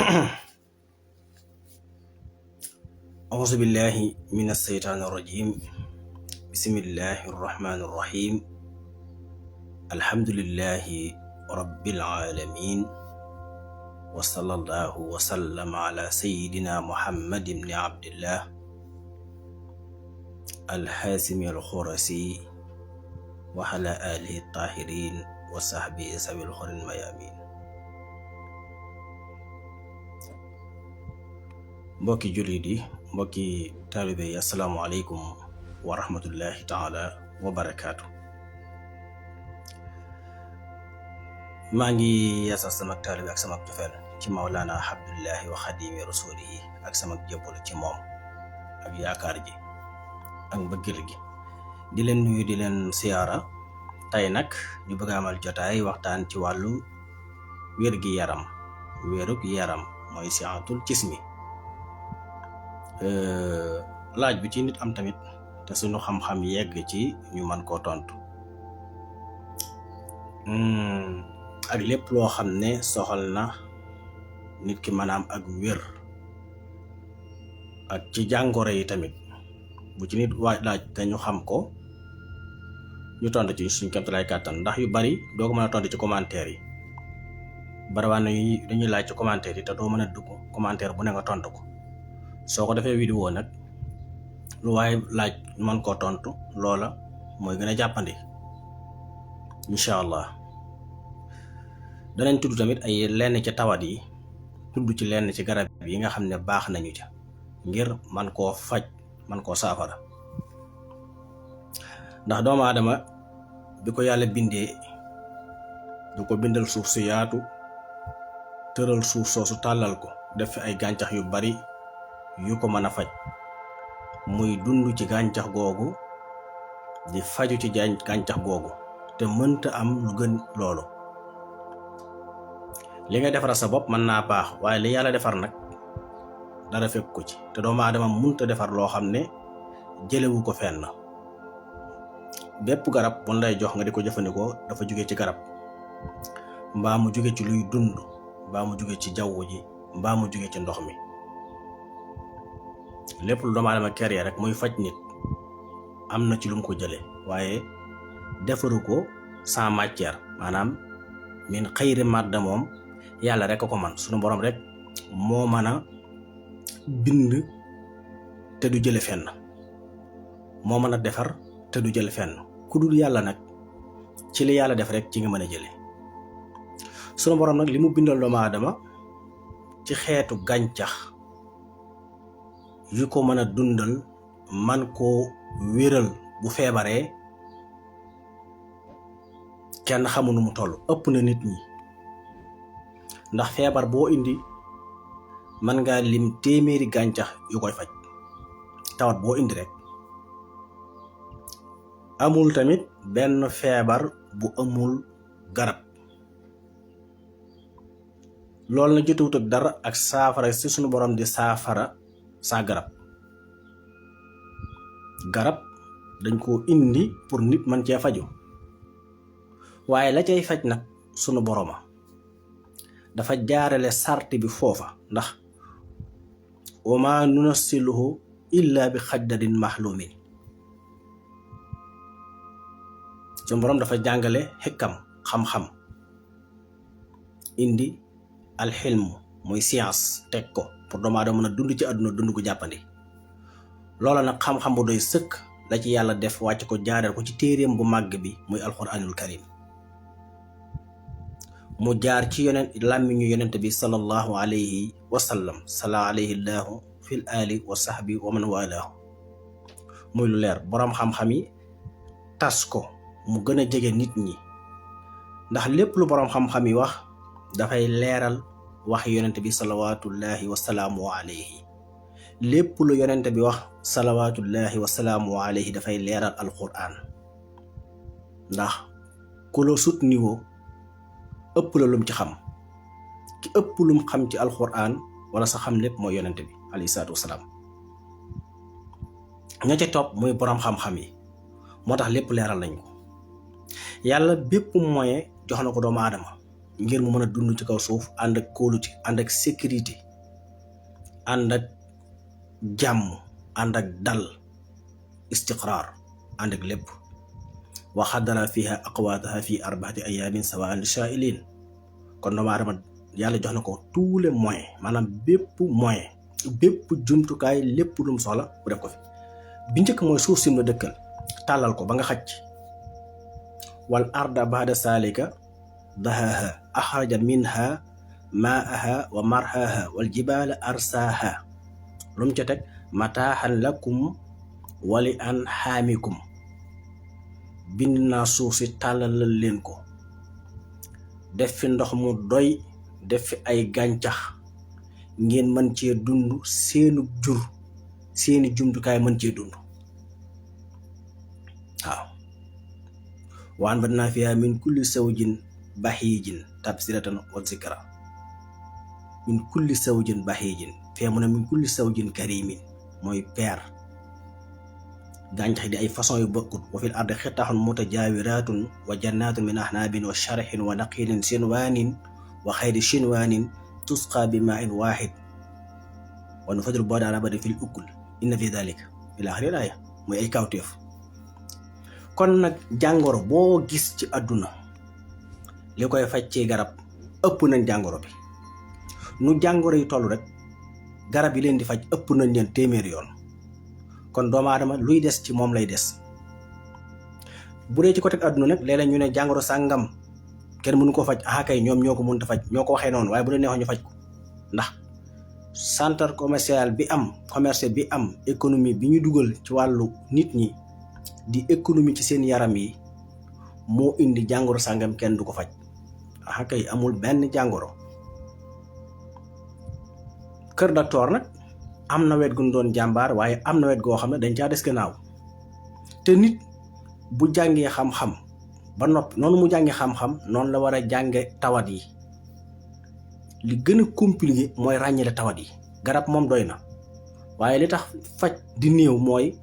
أعوذ بالله من الشيطان الرجيم. بسم الله الرحمن الرحيم. الحمد لله رب العالمين، وصلى الله وسلم على سيدنا محمد بن عبد الله الحاسم الخرسي وعلى آله الطاهرين وصحبه ذوي الخير الميامين. mbokki jullit yi, mbokki taalibe yi, assalaamu aleykum wa rahmatullahi taala wa barakaatu. maa ngi yasal sama taalibe ak sama cofeel ci Mawlana Abdullahi wa Xadimi Rasulihi ak sama jébbalu ci moom ak yaakaar ji ak mbëggeel gi. di leen nuyu, di leen siyaara. tey nag ñu bëgg amal jotaay waxtaan ci wàllu wérgi yaram. wérug yaram mooy sihatul jismi. laaj bi ci nit am tamit te suñu xam-xam yegg ci ñu mën koo tontu ak lépp loo xam ne soxal na nit ki maanaam ak wér ak ci jàngoro yi tamit bu ci nit waaj laaj te ñu xam ko ñu tontu ci suñ kéemtalaay kàttan, ndax yu bari doo ko mën a tontu ci commentaire yi. barawaan na dañuy laaj ci commentaire yi te doo mën a dugg commentaire bu ne nga tontu ko. soo ko defee vidéo nag lu waaye laaj mën koo tontu, loola mooy gën a jàppandi incha allah. danañ tudd tamit ay lenn ci tawat yi, tudd ci lenn ci garab yi nga xam ne baax nañu ca ngir man koo faj, man koo saafara. ndax doomu aadama bi ko yàlla bindee du ko bindal suuf su yaatu, tëral suuf soosu tàllal ko, def fi ay gàncax yu bari yu ko mën a faj, muy dund ci gàncax googu di faju ci gàncax googu, te mënta am lu gën loolu. li nga defar sa bopp mën naa baax, waaye li yàlla defar nag dara fekk ko ci, te doomu aadama mënta defar loo xam ne jëlewu ko fenn. bépp garab bu lay jox nga di ko jëfandikoo dafa jóge ci garab, mbaa mu jóge ci luy dund, mbaa mu jóge ci jaww ji, mbaa mu jóge ci ndox mi. lépp lu doomu aadama kër rek muy faj nit am na ci lu mu ko jële, waaye defaru ko sans matière, maanaam min xayri madda. moom yàlla rek a ko man, sunu borom rek moo mën a bind te du jële fenn, moo mën a defar te du jële fenn. ku dul yàlla nag ci li yàlla def rek ci nga mën a jële. sunu borom nag li mu bindal doomu aadama ci xeetu gàncax yu ko mën a dundal, man koo wéral bu feebaree, kenn xamu nu mu toll, ëpp na nit ñi. ndax feebar boo indi man ngaa lim téeméeri gàncax yu koy faj. tawat boo indi rek. amul tamit benn feebar bu amul garab. loolu na jotewut ak dara ak saafara si sunu borom di saafara saa garab. garab dañ koo indi pour nit man cee faju, waaye la cay faj nag sunu boroma dafa jaarale sarti bi foofa. ndax wa ma nunassiluhu illa bi xaddarin mahlumin. sunu borom dafa jàngale xikam, xam-xam, indi alxilmu muy science teg ko pour doomu aadama mën a dund ci àdduna dund ko jàppandi. loola nag xam-xam bu doy sëkk la ci yàlla def, wàcc ko jaareel ko ci téeréem bu màgg bi muy alquranul karim. mu jaar ci làmmiñu yonent bi sallallahu alayhi wa sallam, sala alayhi llahu fil ali wa sahbi wa man walaahu. muy lu leer, boroom xam-xam yi tas ko mu gën a jege nit ñi, ndax lépp lu boroom xam-xam yi wax dafay leeral wax yonent bi salawatullahi wa salaamu alayhi. lépp lu yonent bi wax salawatullahi wa salaamu alayhi dafay leeral alquran. ndax ku la sut niveau ëpp la lum ci xam. ki ëpp lum xam ci alquran wala sa xam lépp mooy yonent bi alayhi salaatu wasalaam. ña ca topp muy boroom xam-xam yi, moo tax lépp leeral nañ ko. yàlla bépp moyen jox na ko doomu aadama ngir mu mën a dund ci kaw suuf ànd ak kóolute ànd ak sécurité ànd ak jàmm ànd ak dal istiqraar ànd ak lépp wa xaddara fiha aqwaataha fi 4 ayaamin sawaan li shaa'iliin kon doomu aadama yàlla jox na ko tous les moyens maanaam bépp moyen bépp jumtukaay lépp lu mu soxla bu def ko fi bi njëkk mooy suuf sim la dëkkal tàllal ko ba nga xaj wal arda ba'da saalika dahaha axraja minha maaha wa marhaha wal jibaala arsaaha lu mu ca teg mataaxan lakum wali an xaamikum bind naa suuf si tàllalal leen ko def fi ndox mu doy def fi ay gàncax ngeen mën cee dund seenu jur seeni jumtukaay mën cee dund waaw wa anbatnaa fiihaa min kulli zawjin bahiijin tabsiratan wa zikra min kulli zawjin bahiijin fee mu ne min kulli zawjin karimin mooy peer gàncax di ay façon yu bokkut wa fil ardi xitaxun mutajaawiratun wa jannaatun min ahnaabin wa sharxin wa naqiilin sinwaanin wa xayri sinwaanin tusqaa bi maa'in waahid wa nufaddilu ba'dahaa alaa ba'din fil ukul inna fi daalika ilaa aaxiril aaya muy ay kawteef kon nag jàngoro boo gis ci àdduna li koy faj ci garab ëpp nañ jàngoro bi nu jàngoro yi toll rek garab yi leen di faj ëpp nañ leen téeméeri yoon kon doomu aadama luy des ci moom lay des bu dee ci côté àdduna nag léeg-léeg ñu ne jàngoro sàngam kenn mënu ko faj kay ñoom ñoo ko mënut a faj ñoo ko waxee noonu waaye bu leen neexoon ñu faj ko ndax centre commercial bi am commerce bi am économie bi ñu dugal ci wàllu nit ñi di économie ci seen yaram yi moo indi jàngoro sàngam kenn du ko faj kay amul benn jàngoro kër docteur nag am na wet gu ñu doon jàmbaar waaye am na wet goo xam ne dañ caa des gannaaw te nit bu jàngee xam-xam ba noppi noonu mu jàngee xam-xam noonu la war a jànge tawat yi li gën a compliqué mooy ràññale tawat yi garab moom doy na waaye li tax faj di néew mooy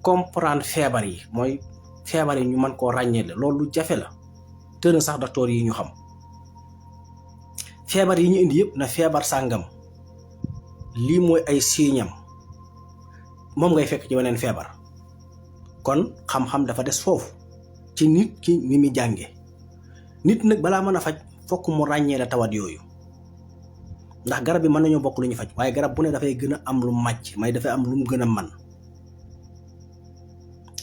comprendre feebar yi mooy feebar yi ñu mën koo ràññale loolu jafe la te na sax docteur yi ñu xam feebar yi ñu indi yëpp na feebar sàngam lii mooy ay siiñam moom ngay fekk ci weneen feebar kon xam-xam dafa des foofu ci nit ki ni muy jànge nit nag balaa mën a faj fokk mu ràññee la tawat yooyu ndax garab bi mën nañoo bokk lu ñu faj waaye garab bu ne dafay gën a am lu màcc may dafay am lu mu gën a man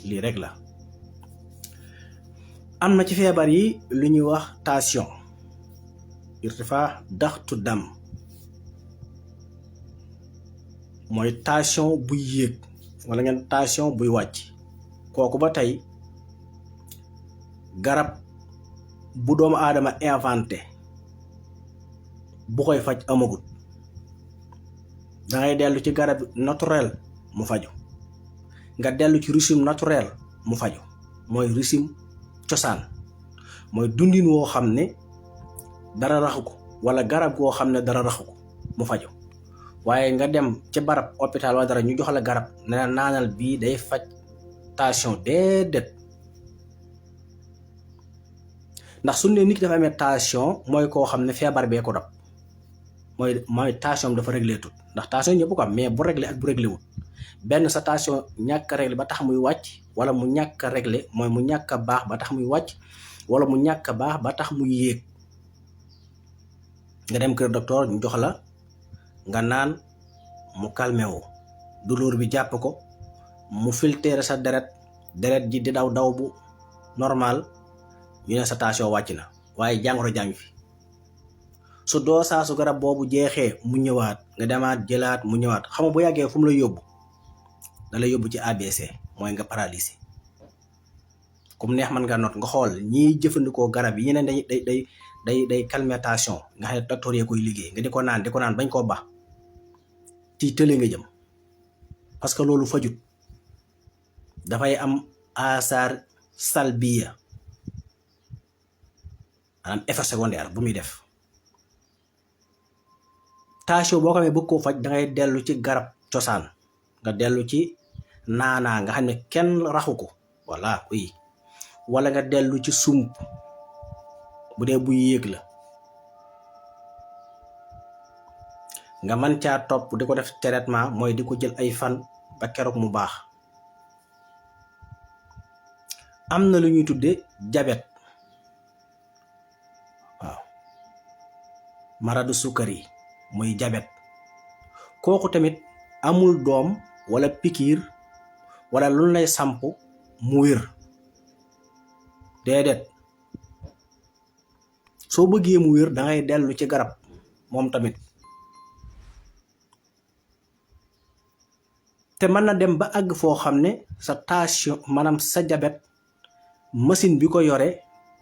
lii rek la am na ci feebar yi lu ñuy wax tension irtifaa daxtu dam mooy tension buy yéeg wala ngeen tension buy wàcc kooku ba tey garab bu doomu aadama inventé bu koy faj amagut dangay dellu ci garab naturel mu faju nga dellu ci régime naturel mu faju mooy régime cosaan mooy dundin woo xam ne dara raxu ko wala garab goo xam ne dara raxu ko mu faju waaye nga dem ci barab hôpital wala dara ñu jox la garab ne la naanal bii day faj tension déedéet ndax su ne nit ki dafa amee tension mooy koo xam ne feebar bee ko dab mooy tension dafa réglé tut ndax tension ñëpp ko am mais bu réglé ak bu réglé wut benn sa tension ñàkk a réglé ba tax muy wàcc wala mu ñàkk a réglé mooy mu ñàkk a baax ba tax muy wàcc wala mu ñàkk a baax ba tax muy yéeg nga dem kër docteur ñu jox la nga naan mu calmé wu douleur bi jàpp ko mu filtrer sa deret ji di daw bu normal ñu ne sa tension wàcc na waaye jàngoro jàng fi su doo saa su garab boobu jeexee mu ñëwaat nga demaat jëlaat mu ñëwaat xam nga bu yàggee fu mu la yóbbu da lay yóbbu ci ABC mooy nga paralysé comme neex man nga noot nga xool ñiy jëfandikoo garab yi ñeneen day calmer tension nga xam ne docteur yee koy liggéey nga di ko naan bañ koo baax ci tële nga jëm parce que loolu fajut dafay am asaar salbiya maanaam effet secondaire bu muy def tension boo ko amee bëgg koo faj dangay dellu ci garab cosaan nga dellu ci naanaa nga xam ne kenn raxu ko voilà oui wala nga dellu ci sump bu dee buy yéeg la nga mën caa topp di ko def traitement mooy di ko jël ay fan ba keroog mu baax. am na lu ñuy tuddee diabète waaw maradu sukari muy diabète kooku tamit amul doom wala pikiir wala lu lay samp mu wér déedéet soo bëggee mu wér dangay dellu ci garab moom tamit te mën na dem ba àgg foo xam ne sa tension maanaam sa diabète machine bi ko yore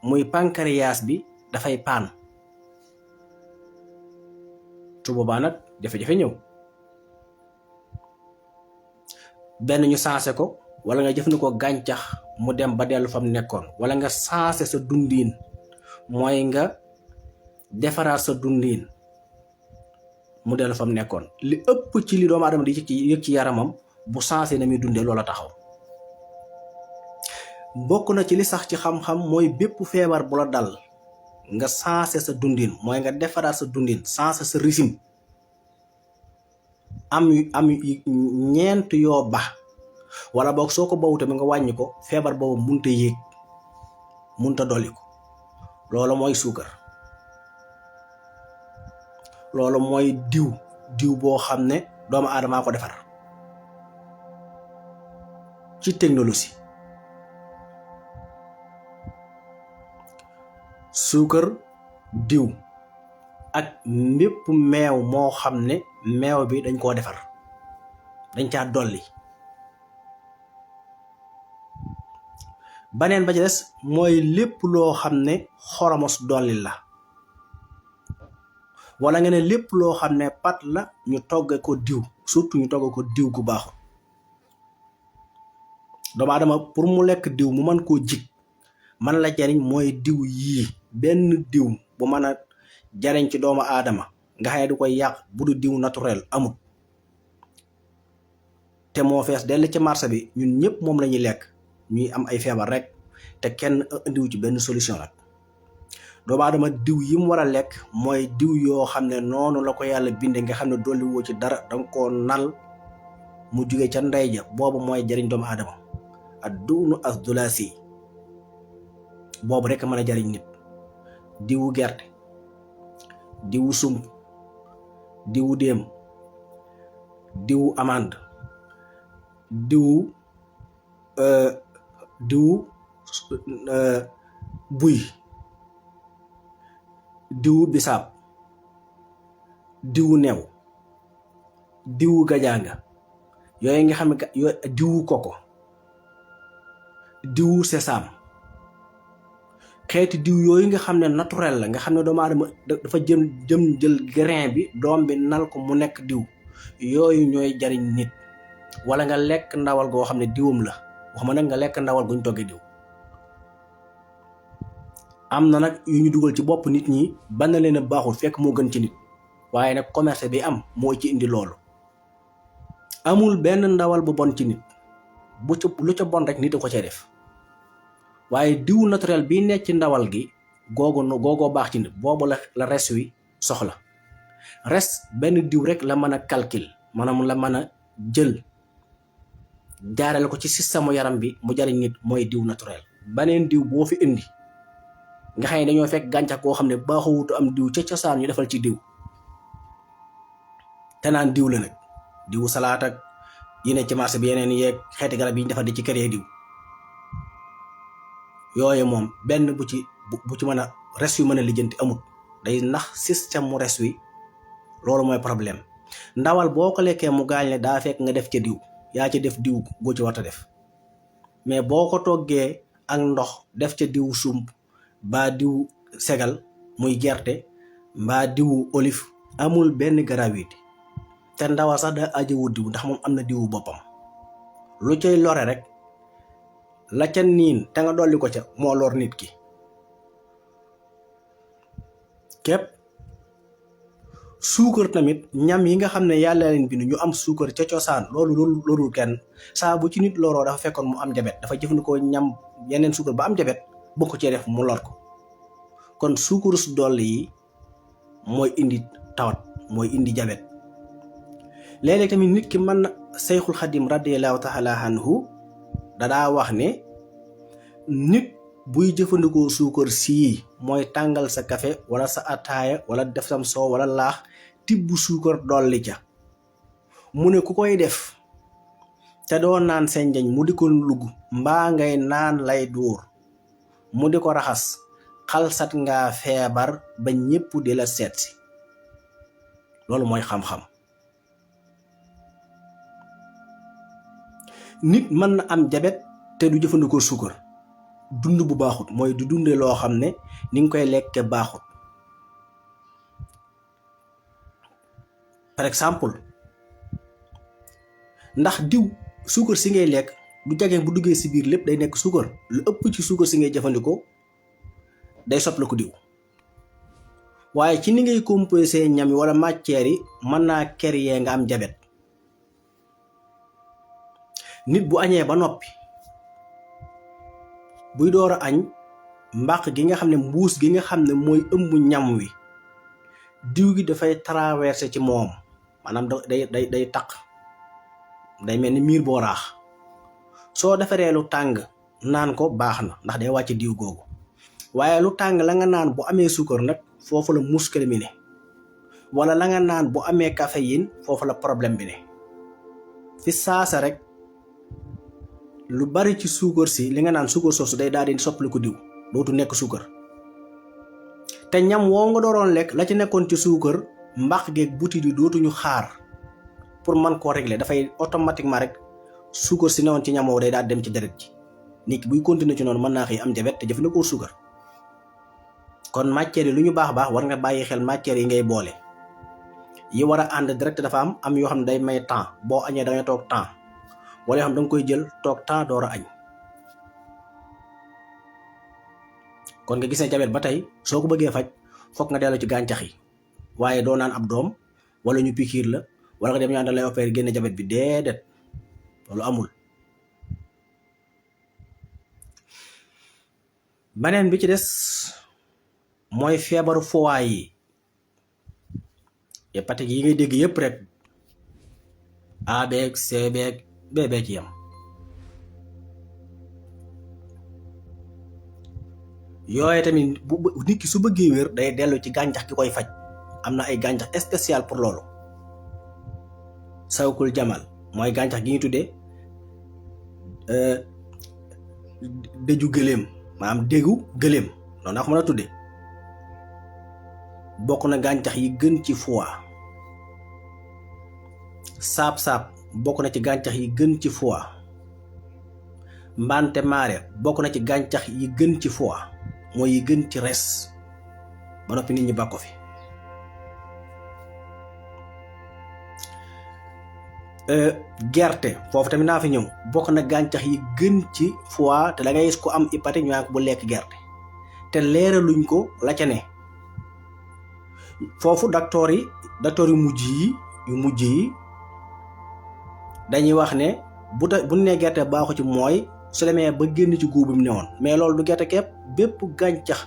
muy pancréas bi dafay paan su boobaa nag jafe-jafe ñëw benn ñu sensé ko wala nga jëfandikoo gàncax mu dem ba dellu fam nekkoon wala nga sensé sa dundiin mooy nga defaraat sa dundiin mu dellu fam nekkoon. li ëpp ci li doomu aadama di yëg ci yaramam bu sensé na muy dundee loola taxaw. bokk na ci li sax ci xam-xam mooy bépp feebar bu la dal nga sensé sa dundin mooy nga defaraat sa dundin sensé sa régime am ñeent yoo ba wala boog soo ko bawu tamit nga wàññi ko feebar boobu munta yéeg munta dolli ko. loolu mooy suukar, loolu mooy diw boo xam ne doomu aadamaa ko defar ci technologie. suukar, diw ak mépp meew moo xam ne meew bi dañ koo defar dañ caa dolli. baneen ba ci des mooy lépp loo xam ne xoromos dolli la wala nga ne lépp loo xam ne pat la ñu togge ko diw, surtout ñu togge ko diw gu baaxul. doomu aadama pour mu lekk diw mu mën koo jig man la jariñ mooy diw yii. benn diw bu mën a jariñ ci doomu aadama nga xam ne du koy yàq bu du diw naturel amut te moo fees dell ci marché bi ñun ñëpp moom la ñuy lekk ñuy am ay feebar rek te kenn indiwu ci benn solution nag. doomu aadama diw yi mu war a lekk mooy diw yoo xam ne noonu la ko yàlla binde nga xam ne dolli woo ci dara danga koo nal mu jugee ca ndey ja boobu mooy jariñ doomu aadama ak duunu as dulaasi boobu rek mën a jariñ nit. diwu gerte, diwu sump, diwu déem, diwu amande, diwu buy, diwu bisaab, diwu new, diwu gajaanga yooyu nga xam ne diwu koko, diwu sesam, xeeti diw yooyu nga xam ne naturel la nga xam ne doomu aadama dafa jël grain bi doom bi nal ko mu nekk diw yooyu ñooy jariñ nit. wala nga lekk ndawal goo xam ne diwam la waxuma nag nga lekk ndawal guñ toggee diw. am na nag yu ñu dugal ci bopp nit ñi ban na leen a baaxul fekk moo gën ci nit waaye nag commerce bi am moo ci indi loolu. amul benn ndawal bu bon ci nit lu ca bon rek nit a ko cay def waaye diw naturel bi nekk ci ndawal gi googoo baax ci nit boobu la res wi soxla. res benn diw rek la mën a calcul maanaam la mën a jël jaarale ko ci système yaram bi mu jariñ nit mooy diw naturel. baneen diw boo fi indi nga xam ne dañoo fekk gàncax goo xam ne baaxuwutu am diw ca cosaan ñu defal ci diw te naan diw la nag diwu salaat ak yi ne ci marché bi yeneen yeeg xeeti garab yi ñu defal di ci kër diw yooyu moom benn bu ci mën a res wi mën a lijjanti amut day nax système mu res wi loolu mooy problème. ndawal boo ko lekkee mu gaañ le daa fekk nga def ca diw yaa ci def diw goo ci warta def mais boo ko toggee ak ndox def ca diw sump mbaa diw segal muy gerte mbaa diwu olive amul benn gravité te ndawal sax daa ajowu diw ndax moom am na diwu boppam. lu cay lore rek la ca niin te nga dolli ko ca moo lor nit ki képp. suukar tamit ñam yi nga xam ne yàlla leen bind ñu am suukar ca cosaan loolu lorul kenn saa bu ci nit loroo dafa fekkoon mu am jabet dafa jëfandikoo ñam yeneen suukar ba am jabet boo ko cee def mu lor ko. kon suukaru su dolli yi mooy indi tawat mooy indi jabet léeg-léeg tamit nit ki mën na Seyxul Xadim radiyallahu taala anhu dadaa wax ne nit buy jëfandikoo suukar sii mooy tàngal sa café wala sa ataaya wala def sam soow wala laax tibb suukar dolli ca mu ne ku koy def te doo naan senjañ mu di ko lugg mbaa ngay naan lay duur mu di ko raxas xalsat nga feebar ba ñépp di la seetsi loolu mooy xam-xam. nit mën na am jabet te du jëfandikoo suukar dund bu baaxut mooy du dunde loo xam ne ni nga koy lekke baaxut. par exemple ndax diw suukar si ngay lekk du jagee bu duggee si biir lépp day nekk suukar lu ëpp ci suukar si ngay jëfandikoo day soppla ko diw waaye ci ni ngay composé ñam yi wala matière yi mën naa créer nga am jabet. nit bu añee ba noppi buy door a añ mbàq gi nga xam ne mbuus gi nga xam ne mooy ëmb ñam wi diw gi dafay traversé ci moom maanaam day taq day mel ni miir boo raax soo defaree lu tàng naan ko baax na ndax day wàcc diw googu waaye lu tàng la nga naan bu amee suukar nag foofu la muskil mi ne wala la nga naan bu amee caféine foofu la problème bi ne fi saasa rek lu bari ci suukar si li nga naan suukar soosu day daal di soppali ko diw dootu nekk suukar te ñam woo nga dooroon lekk la ci nekkoon ci suukar mbaq geeg butit yi dootuñu xaar pour man koo régler dafay automatiquement rek suukar si newoon ci ñam woo day daal dem ci deret ji nit ki buy continuer ci noonu mën naa xëy am jabet te jëfandikoo suukar. kon matière yi lu ñu baax war nga bàyyi xel matière yi ngay boole yi war a ànd direct dafa am yoo xam ne day may temps boo añee da ngay toog temps wala yoo xam da nga koy jël toog temps door a añ. kon nga gis ne jabet ba tey soo ko bëggee faj foog nga dellu ci gàncax yi waaye doo naan ab doom wala ñu pikiir la wala nga dem ñaan da lay opérer génne jabet bi déedéet loolu amul. beneen bi ci des mooy feebaru foie yi hépatite yi ngay dégg yépp rek A beeg C beeg B beeg ci yam yooye tamit bu nit ki su bëggee wér day dellu ci gàncax gi koy faj am na ay gàncax spécial pour loolu. sawkul jamal mooy gàncax gi ñu tuddee dëju gëléem maanaam déggu gëléem noonu naa ko mën a tuddee bokk na gàncax yi gën ci foie. saab-saab bokk na ci gàncax yi gën ci foie. mbante maare bokk na ci gàncax yi gën ci foie mooy yi gën ci res ba noppi nit ñi bàkko fi. gerte foofu tamit naa fi ñëw bokk na gàncax yi gën ci foie te da ngay gis ko am hépatite ñu naan ko bu lekk gerte te leeraluñ ko la ca ne. foofu docteur yu mujj yi dañuy wax ne bu ne gerte baaxu ci mooy su demee ba génn ci guub bi mu newoon mais loolu du gerte képp bépp gàncax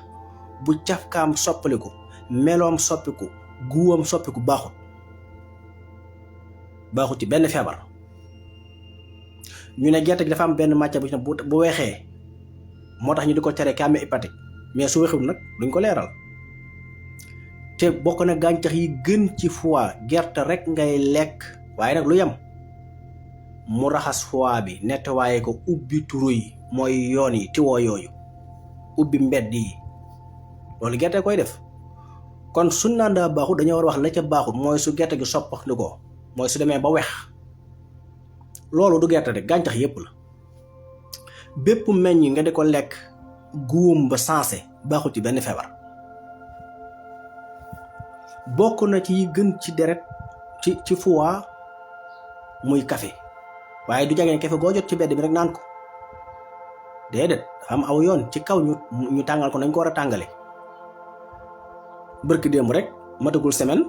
bu cafkaam soppaliku meloom soppiku guwam soppiku baaxut ci benn feebar. ñu ne gerte gi dafa am benn matière bu ci ne bu weexee moo tax ñu di ko tere ki amee hépatite mais su weexul nag duñ ko leeral. te bokk na gàncax yi gën ci foie gerte rek ngay lekk waaye nag lu yem mu raxas foie bi nettoyé ko ubbi turu yi mooy yoon yi tiwoo yooyu ubbi mbedd yi loolu gerte koy def. kon suñ naan daa baaxut dañoo war a wax la ca baaxut mooy su gerte gi soppax ni ko mooy su demee ba weex loolu du gerte de gàncax yépp la. bépp meññ nga di ko lekk guum ba sensé baaxut ci benn feebar. bokk na ci yi gën ci deret ci foie muy café waaye du jageen café goo jot ci bedd bi rek naan ko déedéet am aw yoon ci kaw ñu tàngal ko nañ ko war a tàngale. bërki démb rek matagul semaine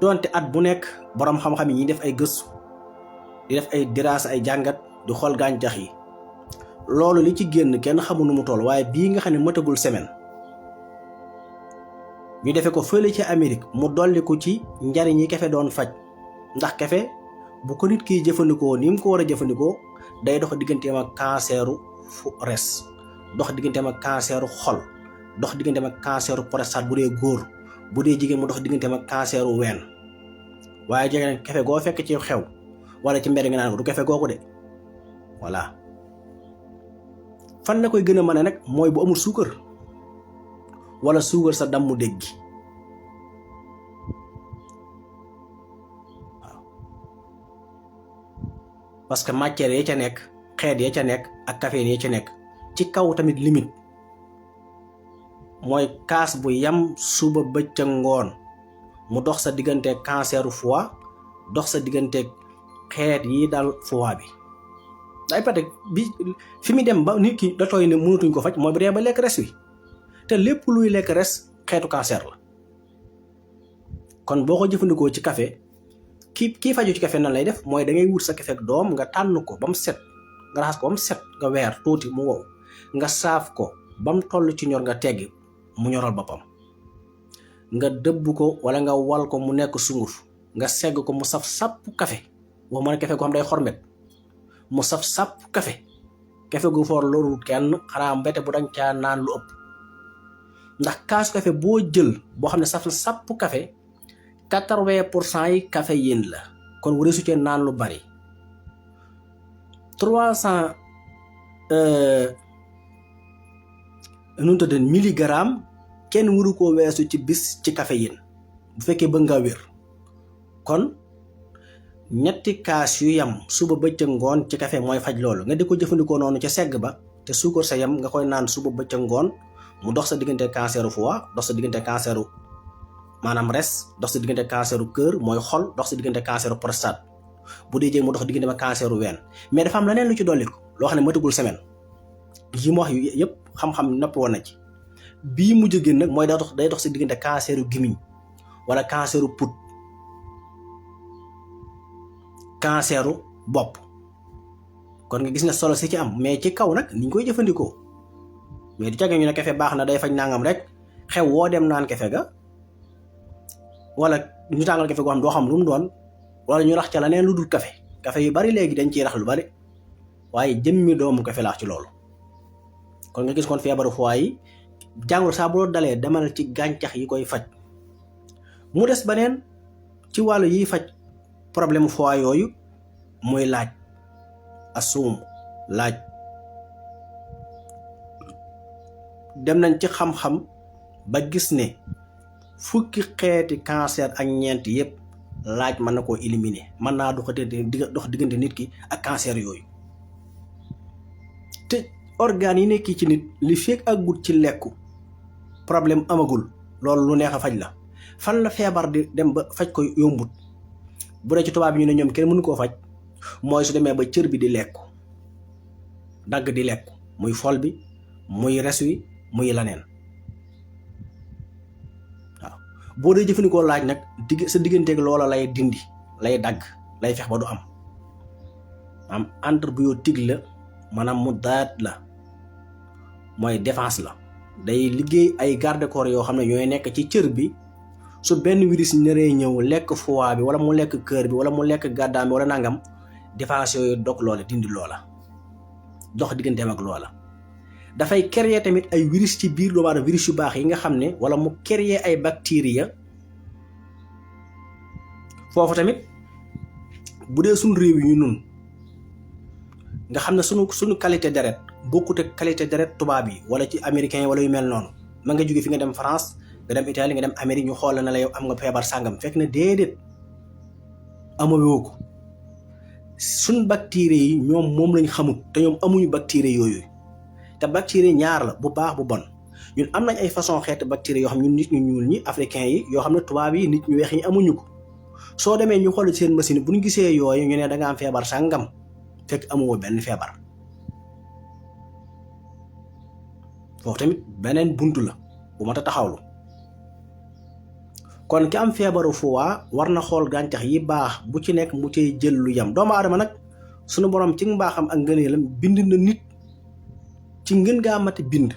donte at bu nekk borom xam-xam yi ñuy def ay gëstu di def ay diraasa ay jàngat di xool gàncax yi loolu li ci génn kenn xamul nu mu toll waaye bii nga xam ne matagul semaine ñu defee ko fële ci Amérique mu dolli ko ci njariñ yi kafe doon faj ndax café bu ko nit kiy jëfandikoo ni mu ko war a jëfandikoo day dox digganteem ak canceru res, dox digganteem ak canceru xol, dox digganteem ak canceru prostate bu dee góor, bu dee jigéen mu dox digganteem ak canceru ween. waaye jege nag café goo fekk ci xew wala ci mbedd nga naan ko du café googu de. voilà fan la koy gën a mën a nag mooy bu amul suukar wala suukar sa dammu dégg gi. waaw parce que matière ya ca nekk, xeet ya ca nekk ak caféine ya ca nekk ci kaw tamit limite mooy kaas bu yam suba bëccëg ngoon mu dox sa digganteeg canceru foie, dox sa digganteeg xeet yi dal foie bi. day pate bi fi mu dem ba nit ki da tooy ne mënatuñ ko faj mooy bu dee ba lekk res wi, te lépp luy lekk res xeetu cancer la. kon boo ko jëfandikoo ci café kii faju ci café nan lay def mooy da ngay wut sa café ak doom nga tànn ko ba mu set, nga raxas ko ba mu set, nga weer tuuti mu wow, nga saaf ko ba mu toll ci ñor nga teggi mu ñoral boppam, nga dëbb ko wala nga wal ko mu nekk sunguf, nga segg ko mu saf sàpp café. wax ma ne café goo xam day xormet mu saf sàpp café gu foor loolu kenn xanaa mbete bu danga caa naan lu ëpp. ndax kaasu café boo jël boo xam ne saf na sàpp café 80% yi caféine la, kon wara su cee naan lu bari. 300 milligramme kenn waru koo weesu ci bis ci caféine bu fekkee bëgg nga wér. kon ñetti kaas yu yam suba bëccëg ngoon ci café mooy faj loolu. nga di ko jëfandikoo noonu ca segg ba te suukar sa yam nga koy naan suba bëccëg ngoon mu dox sa diggante canceru foie, dox sa diggante canceru maanaam res, dox sa diggante canceru cœur mooy xol, dox sa diggante canceru prostate, bu dee jël mu dox diggante ma canceru ween. mais dafa am leneen lu ci dolli ko loo xam ne matagul semaine yi mu wax yu yëpp xam-xam napp woon na ci. bii mu jógee nag mooy day dox sa diggante canceru gémmiñ wala canceru put, canceru bopp. kon nga gis ne solo si ci am, mais ci kaw nag ni ñu koy jëfandikoo. mais du cage ñu ne café baax na day faj nangam rek xew woo dem naan café ga, wala ñu tàngal café goo xam doo xam lu mu doon, wala ñu rax ca la neen lu dul café. café yu bari léegi dañ ciy rax lu bari waaye jëmmi doomu café laax ci loolu. kon nga gis kon feebaru foie yi jàngoro saa boo dalee demal ci gàncax yi koy faj. mu des beneen ci wàllu yiy faj problème foie yooyu muy laaj, asuum laaj. dem nañ ci xam-xam ba gis ne fukki xeeti cancer ak ñeent yëpp laaj mën na koo éliminer, mën naa dox diggante nit ki ak cancer yooyu. te organes yi nekk ci nit li fekk ak gut ci lekku problème amagul, loolu lu neex a faj la. fan la feebar di dem ba faj ko yombut bu dee ci tubaab yi ñu ne ñoom kenn mënu koo faj mooy su demee ba cër bi di lekku, dagg di lekku, muy fol bi muy res wi muy laneen. waaw boo dee jëfandikoo laaj nag sa digganteeg loola lay dindi, lay dagg, lay fex ba du am antibiotique la, maanaam mu daat la, mooy défense la. day liggéey ay garde-corps yoo xam ne ñooy nekk ci cër bi. su benn virus ñëree ñëw lekk foie bi wala mu lekk cœur bi wala mu lekk gàddaam bi wala nangam, défense yooyu dog loola, dindi loola, dox digganteem ak loola. dafay créer tamit ay virus ci biir doomu aadama, virus yu baax yi nga xam ne, wala mu créer ay bactéries. foofu tamit bu dee suñu réew yi nun nga xam ne suñu qualité deret bokkut ak qualité deret tubaab yi wala ci américains yi wala yu mel noonu. ma nga jóge fi nga dem France, nga dem Italie, nga dem Amérique, ñu xool na la yow am nga feebar sàngam, fekk na déedéet amawoo ko. suñ bactéries yi ñoom moom lañ xamut, te ñoom amuñu bactéries yooyu. te bactéries ñaar la, bu baax bu bon. ñun am nañ ay façon xeeti bactéries yoo xam ñun nit ñu ñuul ñi africains yi yoo xam ne tubaab yi nit ñu weex ñi amuñu ko. soo demee ñu xool seen machine bu ñu gisee yooyu ñu ne da nga am feebar sàngam, fekk amoo benn feebar. foofu tamit beneen buntu la bu mat a taxawlu. kon ki am feebaru foie war na xool gàncax yi baax bu ci nekk mu cay jël lu yam. doomu aadama nag sunu borom ci mbaaxam ak ngëneelam bind na nit ci ngën gaa mati bind,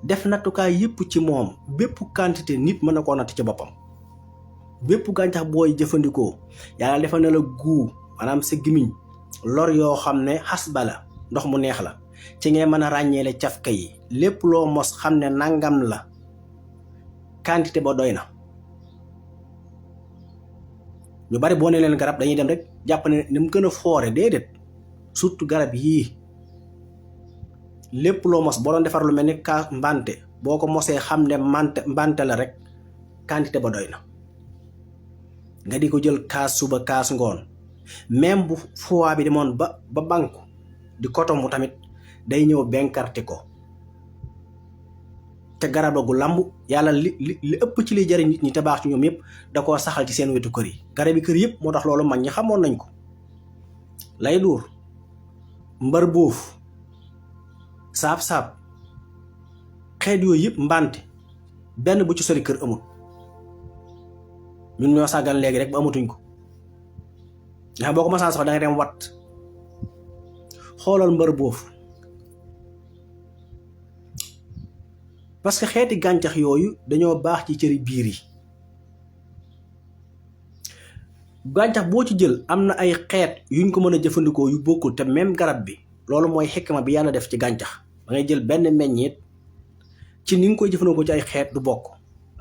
def nattukaay yëpp ci moom, bépp quantité nit mën na koo natt ci boppam. bépp gàncax booy jëfandikoo yàlla defal na la guu maanaam sa gimiñ lor yoo xam ne xas bala ndox mu neex la ci ngay mën a ràññeele cafka yi lépp loo mos xam ne nangam la quantité ba doy na. ñu bari boo ne leen garab dañuy dem rek jàpp ne ni mu gën a foore déedéet surtout garab yii lépp loo mos boo doon defar lu mel ni kaas mbante boo ko mosee xam ne mbante la rek quantité ba doy na nga di ko jël kaas suba kaas ngoon même bu foie bi demoon ba banku di kotombu tamit day ñëw benkarti ko te garab la gu lamb yàlla li ëpp ci liy jariñ nit ñi te baax ci ñoom yëpp da koo saxal ci seen wetu kër yi garab yi kër yëpp moo tax loolu mag ñi xamoon nañ ko lay duur mbar boof saab-saab xeet yooyu yëpp mbante benn bu ci sori kër amul ñun ñoo sàggan léegi rek ba amatuñ ko nga xam boo ko masaan sax da nga dem wat xoolal mbar boof parce que xeeti gàncax yooyu dañoo baax ci cëri biir yi gàncax boo ci jël am na ay xeet yuñ ko mën a jëfandikoo yu bokkul te même garab bi loolu mooy xikma bi yàlla def ci gàncax da ngay jël benn meññeet ci ni nga koy jëfandikoo ci ay xeet du bokk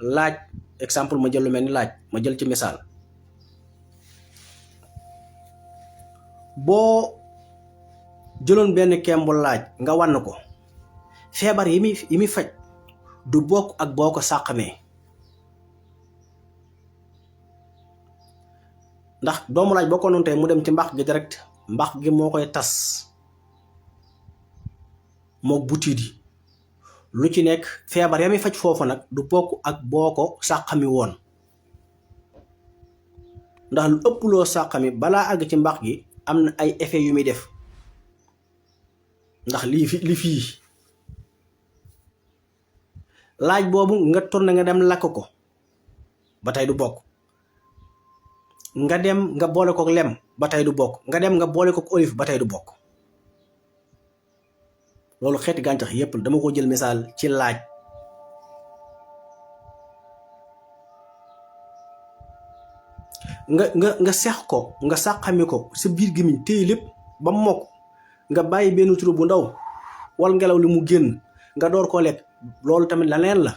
laaj exemple ma jël lu mel ni laaj ma jël ci misaal boo jëloon benn kembu laaj nga wann ko feebar yi muy faj du bokk ak boo ko sàqamee ndax doomu laaj boo ko noonu tey mu dem ci mbax gi direct mbax gi moo koy tas mook butiit yi lu ci nekk feebar ya muy faj foofu nag du bokk ak boo ko sàqami woon ndax lu ëpp loo sàqami balaa àgg ci mbax gi am na ay effet yu muy def ndax li fii laaj boobu nga tourné nga dem lakk ko ba tey du bokk nga dem nga boole ko lem ba tey du bokk nga dem nga boole ko olive ba tey du bokk loolu xeeti gàncax yépp dama ko jël misaal ci laaj nga sex ko nga sàqami ko sa biir gémmiñ téye lépp ba mokk nga bàyyi benn turu bu ndaw wal ngelaw li mu génn nga door koo lekk loolu tamit leneen la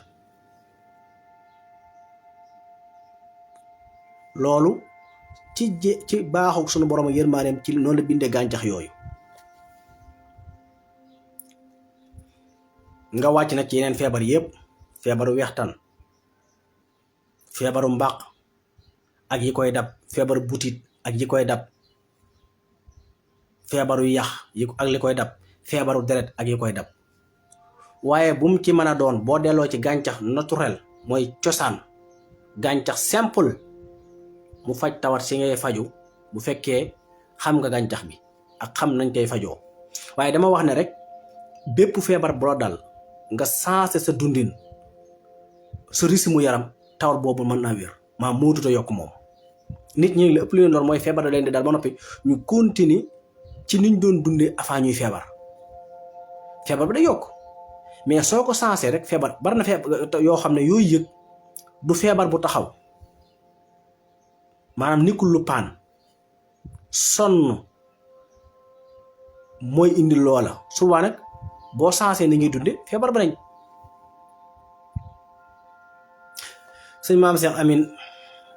loolu ci baaxu sunu borom ak yërmaaneem ci noonu la bindee gàncax yooyu nga wàcc nag ci yeneen feebar yépp feebaru wextan feebaru mbaq ak yi koy dab feebaru butit ak yi koy dab feebaru yax ak li koy dab feebaru deret ak yi koy dab waaye bu mu ci mën a doon boo delloo ci gàncax naturel mooy cosaan gàncax simple mu faj tawat si ngay faju bu fekkee xam nga gàncax bi ak xam nañ koy fajoo waaye dama wax ne rek bépp feebar bu la dal nga sensé sa dundin sa rythme yaram tawat boobu mën naa wér maa mootuta yokk moom nit ñi la ëpp leen lool mooy feebar da leen di dal ba noppi ñu continuer ci niñ doon dundee avant ñuy feebar bi day yokk mais soo ko sensé rek feebar bari na feebar yoo xam ne yooyu yëg du feebar bu taxaw maanaam nekkul lu paan sonn mooy indi loola souvent nag boo sensé ni ngay dunde feebar ba nañ sëñ maam Cheikh Amin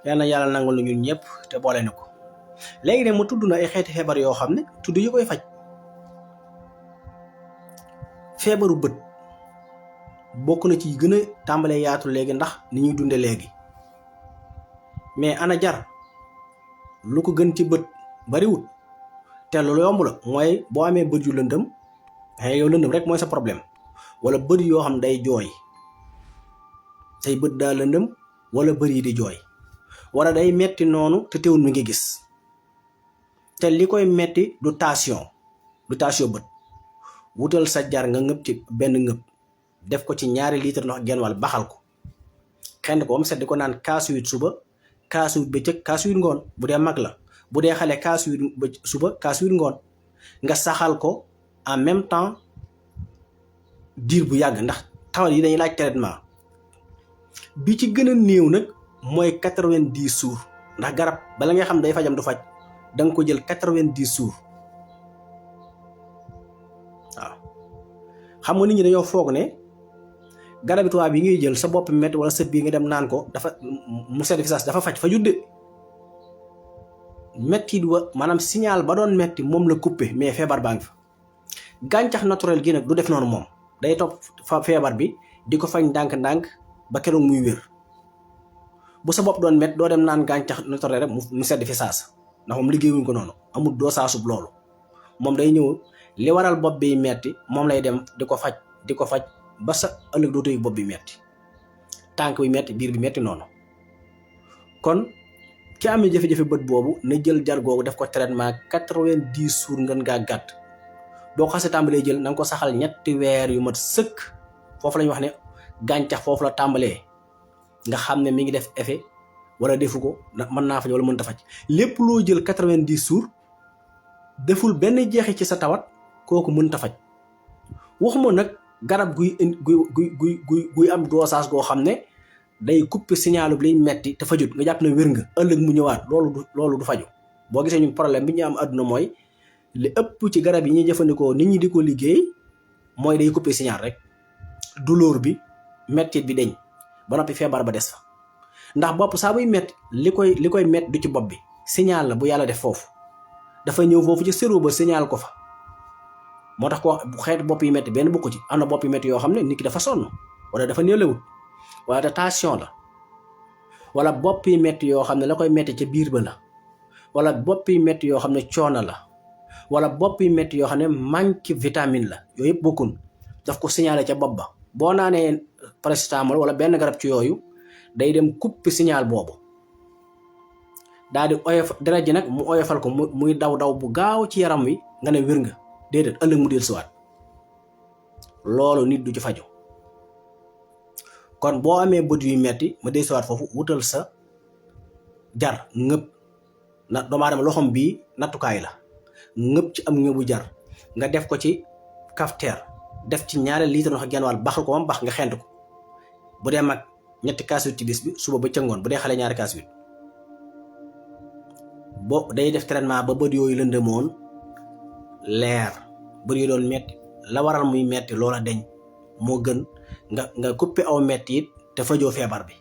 yal na yàlla nangul na ñun ñëpp te boole na ko léegi ne mu tudd na ay xeeti feebar yoo xam ne tudd yi koy faj feebaru bët bokk na ci gën a tàmbalee yaatu léegi ndax ni ñuy dunde léegi mais ana jar lu ko gën ci bët bariwut te lu yomb la mooy boo amee bët yu lëndëm yow lëndëm rek mooy sa problème wala bët yoo xam day jooy say bët daa lëndëm wala bët yi di jooy wala day metti noonu te teewul mi ngi gis te li koy metti du tension bët wutal sa jar nga ngëb ci benn ngëb def ko ci 2 litre ndox genn wàll baxal ko xend ko am set di ko naan kaasu 8 suba kaasu 8 bëccëg kaasu 8 ngoon bu dee mag la bu dee xale kaasu 8 suba kaasu 8 ngoon nga saxal ko en même temps diir bu yàgg ndax tawat yi dañuy laaj traitement bi ci gën a néew nag mooy 90 jours ndax garab bala ngay xam day fajam du faj da nga ko jël 90 jours waaw. xam nga nit ñi dañoo foog ne garabi tubaab yi ngay jël sa bopp métti wala sa biir nga dem naan ko dafa mu sedd fi saas dafa faj fajut de métti wa maanaam signal ba doon métti moom la coupé mais feebar baa ngi fa. gàncax naturel gi nag du def noonu moom day topp fa feebar bi di ko fañ ndànk-ndànk ba keroog muy wér. bu sa bopp doon métti doo dem naan gàncax naturel rek mu sedd fi saas ndax moom liggéeyuñ ko noonu amul doo saasub loolu moom day ñëw li waral bopp bi metti moom lay dem di ko faj ba sa ëllëg dootoo yëg bopp bi metti tànk bi metti biir bi metti noonu. kon ki amee jafe-jafe bët boobu na jël jar googu def ko traitement 90 jours ngeen ngaa gàtt boo ko xasee tàmbalee jël na nga ko saxal 3 weer yu mat sëkk foofu la ñu wax ne gàncax foofu la tàmbalee nga xam ne mi ngi def effet wala defu ko mën naa faj wala mënta faj. lépp loo jël 90 jours deful benn jeexi ci sa tawat kooku mënta faj. waxuma nag garab guy am dosage goo xam ne day couper signalu bi liy metti te fajut nga jàpp ne wér nga ëllëg mu ñëwaat loolu du faju. boo gisee ñun problème bi ñu am àdduna mooy li ëpp ci garab yi ñuy jëfandikoo nit ñi di ko liggéey mooy day couper signal rek douleur bi mettit bi deñ ba noppi feebar ba des fa. ndax bopp saa buy metti li koy metti du ci bopp bi signal la bu yàlla def foofu dafa ñëw foofu ci cerveau ba signal ko fa. moo tax ko xeetu bopp yi metti benn bokku ci am na bopp yi metti yoo xam ne nit ki dafa sonn wala dafa néelawut wala da tension la wala bopp yi metti yoo xam ne la koy metti ca biir ba la wala bopp yi metti yoo xam ne coono la wala bopp yi metti yoo xam ne manque vitamine la yooyu yëpp bokkun daf ko signalé ca bopp ba. boo naanee paracétamol wala benn garab ci yooyu day dem couper signal boobu daal di oyof deret ji nag mu oyofal ko muy daw bu gaaw ci yaram wi nga ne wér nga déedéet ëllëg mu del siwaat loolu nit du ci faju. kon boo amee bët yu metti ma del siwaat foofu wutal sa jar ngëpp na doomu aadama loxom bii nattukaay la ngëpp ci am ngëbu jar nga def ko ci cafetière def ci 2 litre ndox ak genn wàll baxal ko ba mu bax nga xent ko bu dee mag 3 kaas ci bis bi suba ba ca ngoon bu dee xale 2 kaas bo day def traitement ba bët yooyu lëndëmoon leer bët yooyu doon metti la waral muy metti loola deñ moo gën nga couper aw metti it te fajoo feebar bi.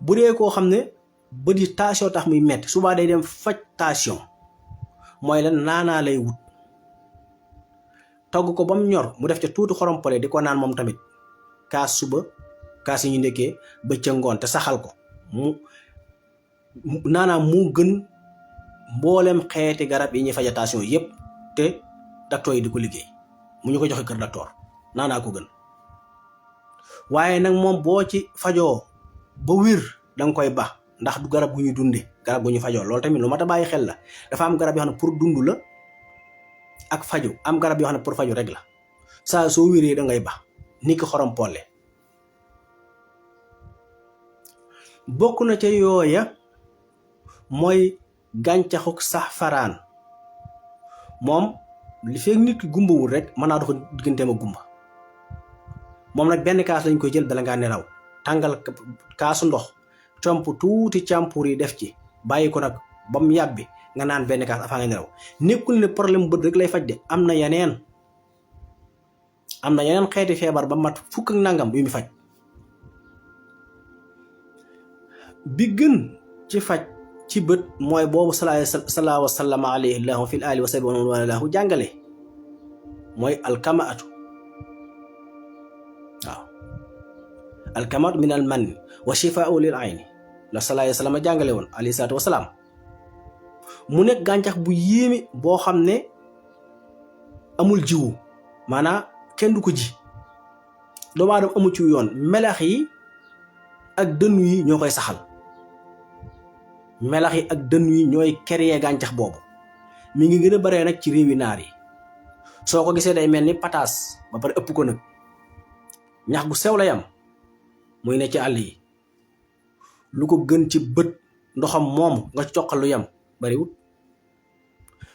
bu dee koo xam ne bët yi tension tax muy metti subaa day dem faj tension mooy lan naanaa lay wut togg ko ba mu ñor mu def ca tuuti xorom pole di ko naan moom tamit kaas suba kaas yi ñu ndekkee ba ca ngoon te saxal ko mu naanaa mu gën mboolem xeeti garab yi ñuy faja tension yépp te docteur yi di ko liggéey mu ñu ko joxe kër docteur naanaa ko gën. waaye nag moom boo ci fajoo ba wér danga koy baax ndax du garab gu ñu dunde garab gu ñu fajoo loolu tamit lu mat a bàyyi xel la. dafa am garab yoo xam ne pour dund la ak faju am garab yoo xam ne pour faju rek la saa soo wéree da ngay baax ni ki xorom polle bokk na ca yooya mooy gàncaxuk saxfaraan moom li fekk nit ki gumbawul rek mën naa dox digganteem ak gumba. moom nag benn kaas lañ koy jël bala ngaa nelaw tàngal kaasu ndox comp tuuti càmpur yi def ci bàyyi ko nag ba mu yàbbi nga naan benn kaas afaa nga nelaw. nekkul ne problème bët rek lay faj de am na yeneen xeeti feebar ba mat fukk ak nangam yu mu faj. bi gën ci faj ci bët mooy boobu sallallahu wa sallam alayhi lahu fil ali wa sahbi wa man walahu jàngale mooy alkamaatu. waaw alkamaatu min al man wa shifaa'u lil ayni la sallallahu wa sallam jàngale woon alayhi salaatu wa salaam. mu nekk gàncax bu yéeme boo xam ne amul jiwu maanaam kenn du ko ji doomu aadama amu ci yoon melax yi ak dënnu yi ñoo koy saxal. melax yi ak dënnu yi ñooy créer gàncax boobu mi ngi gën a baree nag ci réewi naar yi. soo ko gisee day mel ni pataas ba pare ëpp ko nag ñax gu sew lay am muy ne ci àll yi. lu ko gën ci bët ndoxam moom nga coqal lu yam bariwut.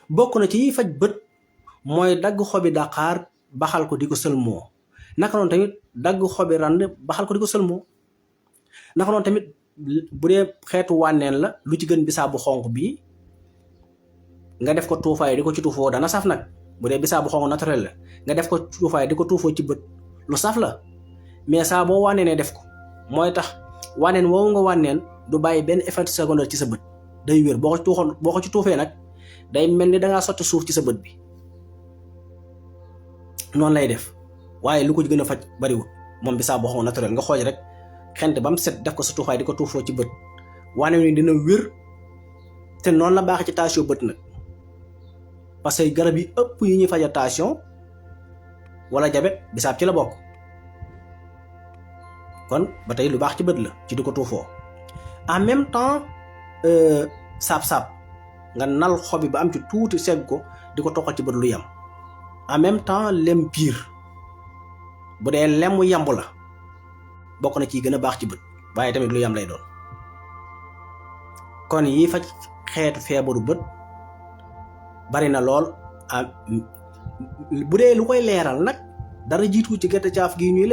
bokk na ci yiy faj bët mooy dagg xobi daqaar baxal ko di ko sëlmoo naka noonu tamit dagg xobi rand baxal ko di ko sëlmoo naka noonu tamit bu dee xeetu wànneen la lu ci gën bisaab bu xonq bii nga def ko tuufaay di ko ci tuufoo dana saf nag. bu dee bisaab bu xonq naturel la nga def ko tuufaay di ko tuufoo ci bët lu saf la mais saa boo wànneenee def ko mooy tax wànneen woowu nga wànneen du bàyyi benn effet secondaire ci sa bët day wér boo ko ci tuufee nag day mel ni dangaa sotti suuf ci sa bët bi noonu lay def waaye lu ko gën a faj bariwul moom bisaab bu xonq naturel nga xooj rek xent ba mu set def ko sa tuufaay di ko tuufoo ci bët wànneen ni dina wér te noonu la baax ci tension bët nag parce que garab yi ëpp yi ñuy faja tension wala jabet bisaab ci la bokk kon ba tey lu baax ci bët la ci di ko tuufoo en même temps saab-saab nga nal xobi ba am ci tuuti segg ko di ko toqal ci bët lu yam en même temps lem piir bu dee lemu yamb la bokk na ci gën a baax ci bët waaye tamit lu yam lay doon kon yi faj xeetu feebaru bët bari na lool bu dee lu koy leeral nag dara jiitu ci gerte caaf gi ñuy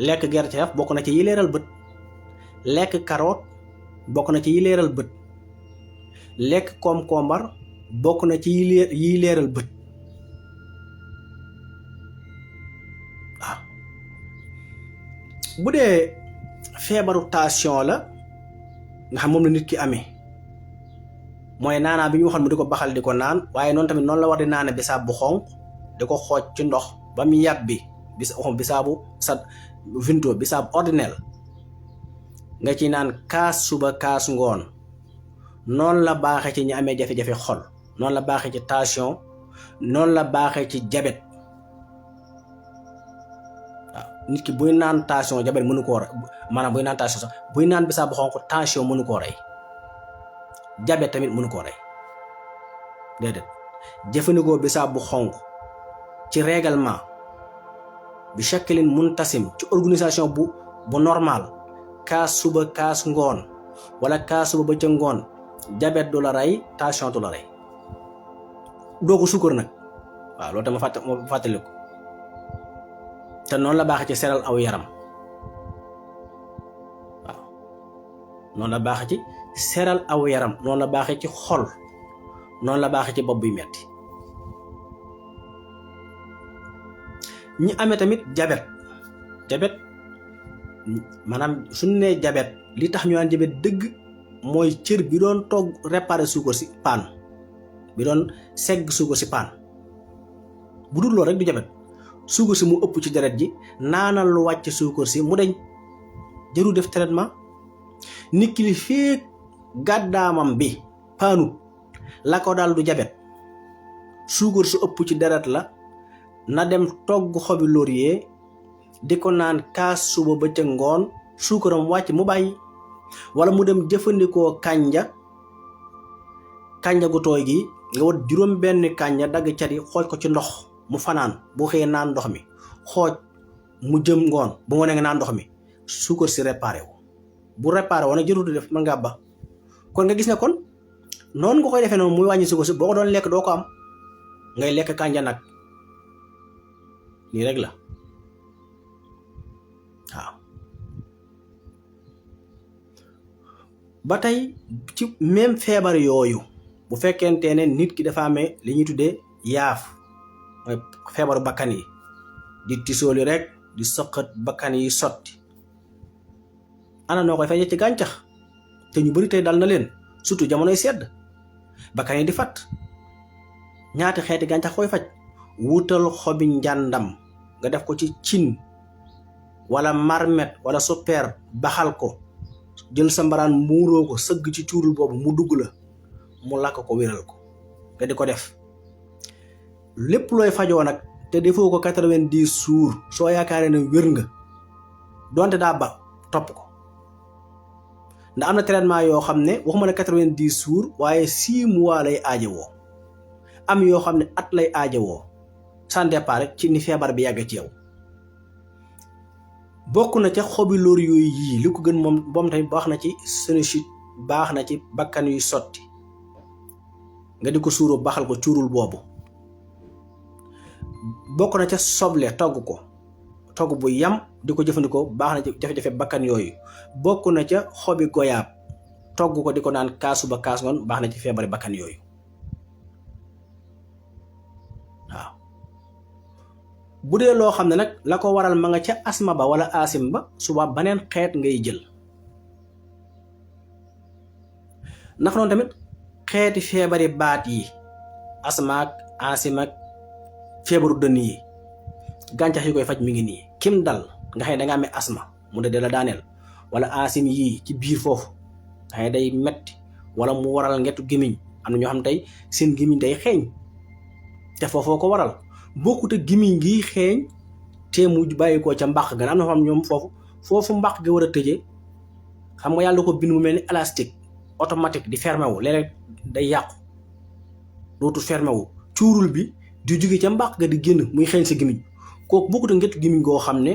lekk gerte caaf bokk na ci yi leeral bët lekk carotte bokk na ci yi leeral bët lekk concombre bokk na ci yi leeral bët waaw bu dee feebaru tension la nga xam moom la nit ki amee mooy naanaa bi ñu waxoon mu di ko baxal di ko naan waaye noonu tamit noonu la war di naane bisaab bu xonq di ko xooj ci ndox ba mu yàbbi bisaabu sa vinto bisaab ordinaire nga ci naan kaas suba kaas ngoon noonu la baaxee ci ñi amee jafe-jafe xol noonu la baaxee ci tension noonu la baaxee ci jabet waaw nit ki buy naan tension jabet mënu koo rey maanaam buy naan tension sax buy naan bisaab bu xonq tension mënu koo rey jabet tamit mënu koo rey déedéet jëfandikoo bisaab bu xonq ci règlement bi shaklin muntasim ci organisation bu normal kaas suba kaas ngoon wala kaas suba ba ca ngoon jabet du la rey tension du la rey doo ko sukkar nag waaw loolu dama fàttali ko te noonu la baaxee ci seral aw yaram waaw noonu la baaxee ci seral aw yaram noonu la baaxee ci xol noonu la baaxee ci bopp buy metti ñi amee tamit jabet maanaam suñu nee jabet li tax ñu naan jabet dëgg mooy cër bi doon togg réparer suukar si paan bi doon segg suukar si paan bu dul loolu rek du jabet suukar si mu ëpp ci deret ji naanal lu wàcc suukar si mu deñ jëru def traitement nit ki li fee gàddaamam bi paanut la ko daal du jabet suukar su ëpp ci deret la na dem togg xobi laurier di ko naan kaas suba ba ca ngoon suukaram wàcc mu bàyyi wala mu dem jëfandikoo kànja gu tooy gi nga wat juróom benn kànja dagg cat yi xooj ko ci ndox mu fanaan boo xëyee naan ndox mi xooj mu jëm ngoon bu ngoonee nga naan ndox mi suukar si réparé wu bu réparé woon nag jërutu def mën ngaa ba kon nga gis ne kon noonu nga koy defee noonu muy wàññi suukar si boo ko doon lekk doo ko am ngay lekk kànja nag nii rek la waaw ba tey ci même feebar yooyu bu fekkente ne nit ki dafa amee li ñuy tuddee yaaf mooy feebaru bakkan yi di tisooli rek di sëqat bakkan yi sotti ana noo koy fajee ci gàncax te ñu bari tey dal na leen surtout jamonoy sedd bakkan yi di fat ñaati xeeti gàncax koy faj wutal xobi njàndam nga def ko ci cin wala marmet wala super baxal ko jël sa mbaraan muuroo ko sëgg ci cuurul boobu mu dugg la mu lakk ko wéral ko nga di ko def lépp looy fajoo nag te defoo ko 90 jours soo yaakaaree ne wér nga donte daa ba topp ko ndax am na traitement yoo xam ne waxuma ne 90 jours waaye 6 mois lay aajowoo am yoo xam ne at lay aajowoo sans départ rek ci ni feebar bi yàgg ci yow bokk na ca xobi lóor yooyu yii li ko gën moom tamit baax na ci sinusite baax na ci bakkan yuy sotti nga di ko suuroo baxal ko cuurul boobu bokk na ca soble togg ko togg bu yam di ko jëfandikoo baax na ci jafe-jafe bakkan yooyu. bokk na ca xobi goyaab togg ko di ko naan kaasu ba kaas ngoon baax na ci feebari bakkan yooyu waaw. bu dee loo xam ne nag la ko waral ma nga ca asma ba wala asim ba suba baneen xeet ngay jël. ndax noonu tamit xeeti feebari baat yi asma ak asim ak feebaru dënn yi gàncax yi koy faj mi ngi nii. kim dal nga xam ne danga amee asma mu de la daaneel wala asim yii ci biir foofu nga xam ne day metti wala mu waral ngetu gémmiñ am na ñoo xam ne tey seen gémmiñ day xeeñ te foofoo ko waral bokkut ak gémmiñ gi xeeñ te mu bàyyi ko ca mbàq ga. am na xam ñoom foofu mbàq gi war a tëjee xam nga yàlla ko bind mu mel ni élastique automatique di fermé wu léeg-léeg day yàqu dootul fermé wu cuurul bi di jóge ca mbàq ga di génn muy xeeñ sa gémmiñ kooku bokkut ak ngetu gémmiñ goo xam ne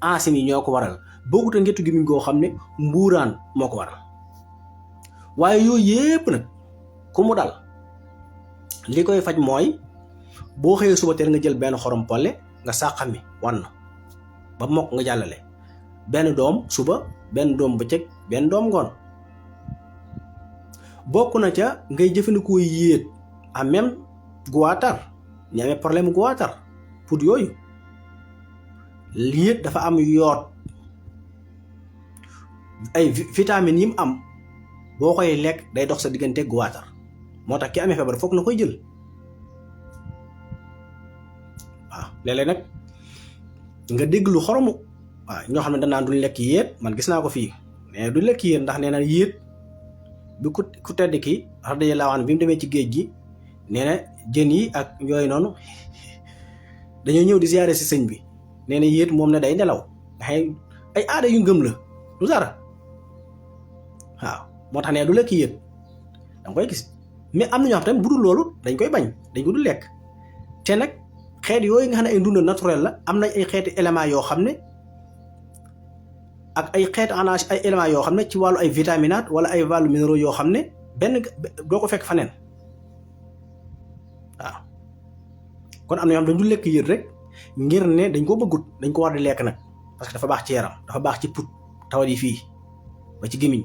asim yi ñoo ko waral bokkut ak ngetu gémmiñ goo xam ne mbuuraan moo ko waral. waaye yooyu yépp nag ku mu dal li koy faj mooy boo xëyee suba teel nga jël benn xorom polle nga sàqami wan na ba mokk nga jàllale benn doom suba benn doom bëccëg benn doom ngoon. bokk na ca ngay jëfandikoo yéet en même guwaatar ñu amee problème guwaatar pour yooyu yéet dafa am yoot ay vitamines yi mu am boo koy lekk day dox sa diggante guwaatar moo tax ki amee feebar foog na koy jël waaw. léeg-léeg nag nga dégg lu xoromu waaw ñoo xam ne danaan duñ lekk yéet man gis naa ko fii mais duñ lekk yéet ndax nee na yéet bi ku tedd ki radiyallahu anhu bi mu demee ci géej gi nee na jën yi ak yooyu noonu dañoo ñëw di ziyaare si sëñ bi nee na yéet moom ne day nelaw ay aada yu ngëm la du dara waaw. moo tax ne du lekk yéet danga koy gis mais am na ñoo xam tamit bu dul loolu dañ koy bañ dañ ko du lekk te nag xeet yooyu nga xam ne ay ndunda naturel la am nañ ay xeeti éléments yoo xam ne ak ay xeeti anage ay éléments yoo xam ne ci wàllu ay vitaminate wala ay wàllu minéraux yoo xam ne benn doo ko fekk faneen waaw. kon am na ñoo xam dañ du lekk yéet rek ngir ne dañ ko bëggut dañ ko war di lekk nag parce que dafa baax ci yaram dafa baax ci put tawat yi fii ba ci gémmiñ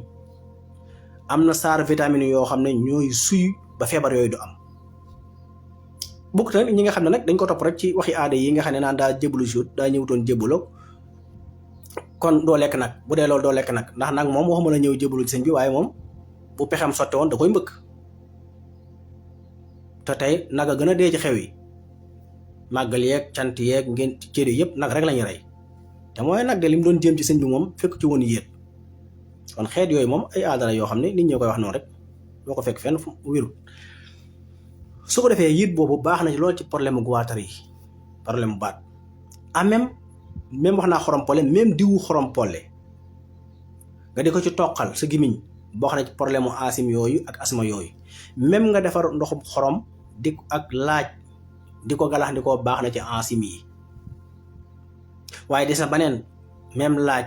am na saar vitamines yoo xam ne ñooy suy ba feebar yooyu du am. bokk tamit ñi nga xam ne nag dañ ko topp rek ci waxi aada yi nga xam ne naan daa jébbalu si daa ñëwutoon jébbaloo kon doo lekk nag bu dee loolu doo lekk nag ndax nag moom waxuma la ñëw jébbalu ci sëñ bi waaye moom bu pexem sotte woon da koy mbëkk te tey nag a gën a dee ci xew yi màggal yeeg cant yeeg ngeen cër yi yëpp nag rek la ñuy rey te mooy nag de li mu doon jéem ci sëñ bi moom fekk ci woon yéet. kon xeet yooyu moom ay aada la yoo xam ne nit ñi koy wax noonu rek boo ko fekk fenn fu wérul. su ko defee yéet boobu baax na ci loolu ci problème mu guwaatar yi problème mu baat en même wax naa xorom polle même diwu xorom polle nga di ko ci toqal sa gimiñ boo xam ne ci problème mu asim yooyu ak asma yooyu même nga defar ndoxum xorom di ak laaj di ko galax di ko baax na ci asim yi. waaye des na beneen même laaj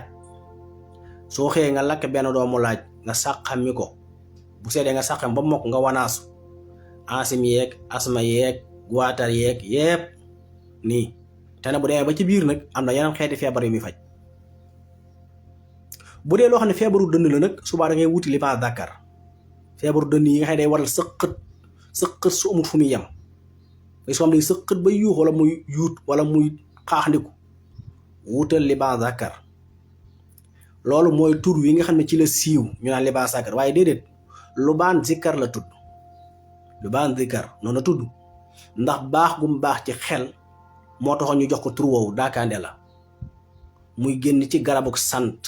soo xëyee nga lakk benn doomu laaj nga sàqami ko bu seddee nga sàqam ba mokk nga wanaasu asim yeeg asma yeeg guwaatar yeeg yépp nii te nag bu demee ba ci biir nag am na yeneen xeeti feebar yu muy faj. bu dee loo xam ne feebaru dënn la nag subaa da ngay wuti li ma Dakar feebaru dënn yi nga xam ne day waral sëqët su amut fu muy yem day soo am day sëqët ba yuux wala muy yuut wala muy xaaxandiku wutal li ma Dakar loolu mooy tur wi nga xam ne ci la siiw ñu naan li ma Dakar waaye déedéet lubaan zikkar la tudd lubaan zikkar noonu la tudd ndax baax gum baax ci xel moo taxoon ñu jox ko tur woowu daakaande la muy génn ci garabuk sant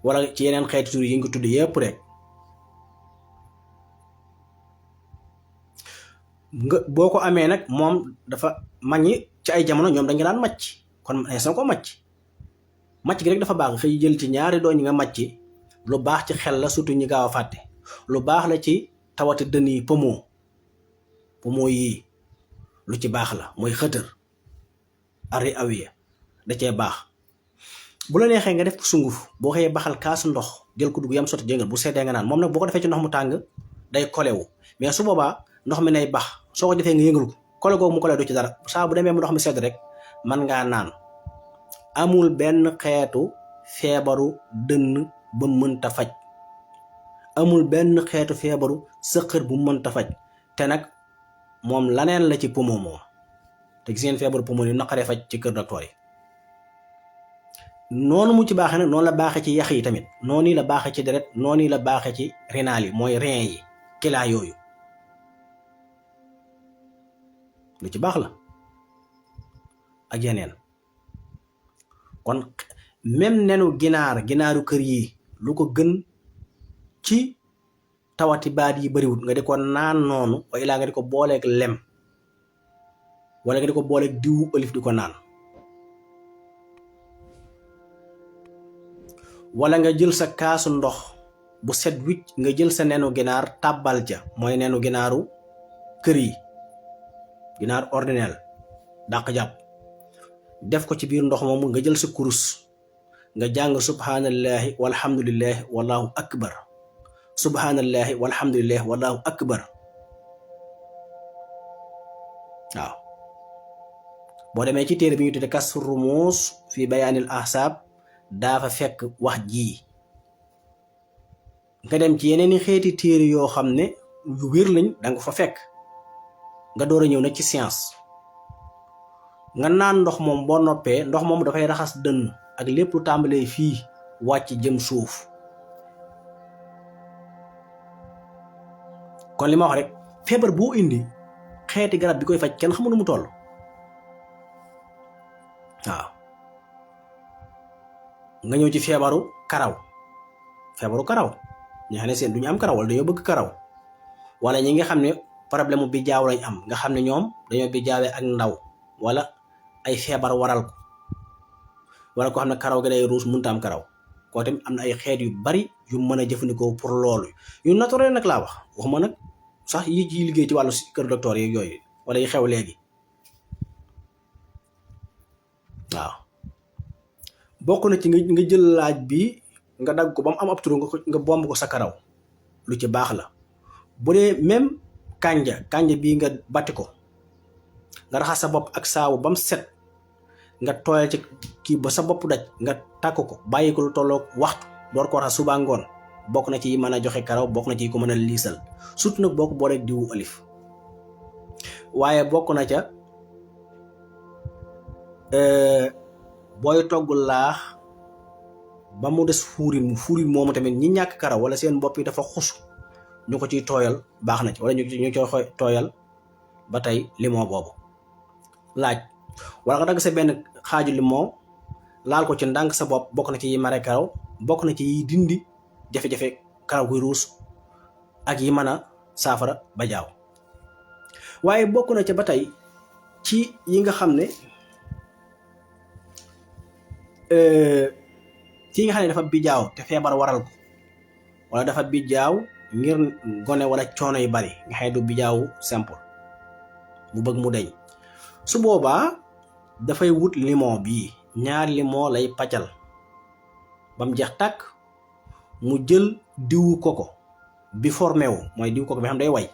wala ci yeneen xeeti tur yi nga tudd yépp rek nga boo ko amee nag moom dafa mag ñi ci ay jamono ñoom dañu daan màcc kon nees na ko màcc gi rek dafa baax xëy jël ci ñaari doon ñi nga màcc lu baax ci xel la surtout ñi gaaw a fàtte lu baax la ci tawati dënn yi poumon yii lu ci baax la mooy xëtër ari awiya da cee baax. bu la neexee nga def sunguf boo xëyee baxal kaasu ndox jël ko dugg yam sotti jëngal bu seddee nga naan moom nag boo ko defee ci ndox mu tàng day kolewu mais su boobaa ndox mi nay bax soo ko defee nga yëngal ko kole googu mu kole du ci dara saa bu demee mu ndox mi sedd rek man ngaa naan. amul benn xeetu feebaru dënn ba mënta faj, amul benn xeetu feebaru sëqër bu mënta faj. te nag moom laneen la ci poumon moom, te gis ngeen feebaru poumon yi naqaree faj ci kër docteur yi. noonu mu ci baaxee nag noonu la baaxee ci yax yi tamit, noonu la baaxee ci deret, noonu la baaxee ci rénal yi mooy rein yi, kilaa yooyu lu ci baax la ak yeneen. kon même nenu ginaaru kër yi lu ko gën ci tawati baat yi bariwut nga di ko naan noonu, wa ilaa nga di ko booleeg lem wala nga di ko booleeg diwu olif di ko naan, wala nga jël sa kaasu ndox bu set wicc nga jël sa nenu ginaar tàbbal ca, mooy nenu ginaaru kër yi, ginaar ordinaire dàq jàpp, def ko ci biir ndox moomu nga jël sa kurus nga jàng subhanallahi walhamdulillahi wallahu akbar, subhanallahi walhamdulillahi wallahu akbar. waaw boo demee ci téere bi ñu tudde Kasfu Rumuus fi bayaanil ahsaab daa fa fekk wax jii. nga dem ci yeneeni xeeti téere yoo xam ne yu wér lañ danga fa fekk. nga door a ñëw nag ci science nga naan ndox moom boo noppee, ndox moom dafay raxas dënn ak lépp lu tàmbalee fii wàcc jëm suuf. kon li ma wax rek, feebar boo indi xeeti garab bi koy faj kenn xamul nu mu toll. waaw nga ñëw ci feebaru karaw ñi xam ne seen du ñu am karaw wala dañoo bëgg karaw, wala ñi nga xam ne problème mu bijaaw lañ am, nga xam ne ñoom dañoo bijaawee ak ndaw wala ay feebar waral ko, wala ko xam ne karaw gi day ruus mënta am karaw, koo tamit am na ay xeet yu bari yu mën a jëfandikoo pour loolu. yu naturel nag laa waxuma nag sax yi ci liggéey ci wàllu kër docteur yi yooyu wala yi xew léegi. waaw bokk na ci nga jël laaj bi nga dagg ko ba mu am ab turu nga bomb ko sa karaw, lu ci baax la. bu dee même kànja bii nga batti ko, nga raxas sa bopp ak saabu ba mu set, nga tooyal ci kii ba sa bopp daj, nga tàkk ko bàyyi ko lu tolloog waxtu door ko raxas suba ngoon, bokk na ci yi mën a joxe karaw, bokk na ci yi ko mën a liisal, surtout nag boo ko booleeg diwu olif. waaye bokk na ca booy togg laax ba mu des fuurin moomu tamit ñi ñàkk karaw wala seen bopp yi dafa xusu, ñu ko ciy tooyal baax na ci, wala ñu koy tooyal ba tey limon boobu laaj, wala nga dagg sa benn xaaju limon laal ko ci ndànk sa bopp, bokk na ci yi mare karaw, bokk na ci yi dindi jafe-jafe karaw guy ruus ak yi mën a saafara ba jaaw. waaye bokk na ca ba tey ci yi nga xam ne dafa bijaaw te feebar waral ko, wala dafa bijaaw ngir gone wala coono yu bari nga xëy du bijaawu simple mu bëgg mu deñ, su boobaa dafay wut limon bii, ñaari limon lay paccal ba mu jeex tàkk, mu jël diwu koko bi formé wu, mooy diwu koko bi xam day way.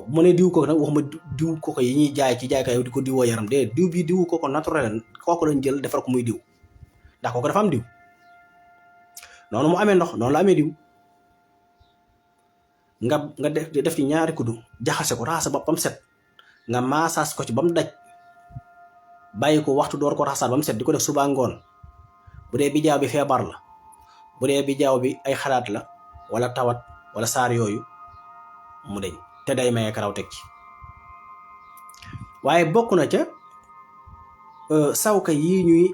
mu ne diwu koko nag waxuma diwu koko yi ñuy jaay ci jaaykaay di ko diwoo yaram, de diw bii diwu koko naturel kooku lañ jël defar ko muy diw, ndax kooku dafa am diw. noonu mu amee ndox noonu la amee diw. nga def ci ñaari kuddu jaxase ko raxas ba mu set, nga maasaas ko ci ba mu daj, bàyyi ko waxtu door ko raxasaat ba mu set, di ko def suba ngoon. bu dee bijaaw bi feebar la, bu dee bijaaw bi ay xalaat la wala tawat wala saar yooyu mu deñ, te day maye karaw teg ci. waaye bokk na ca sawka yi ñuy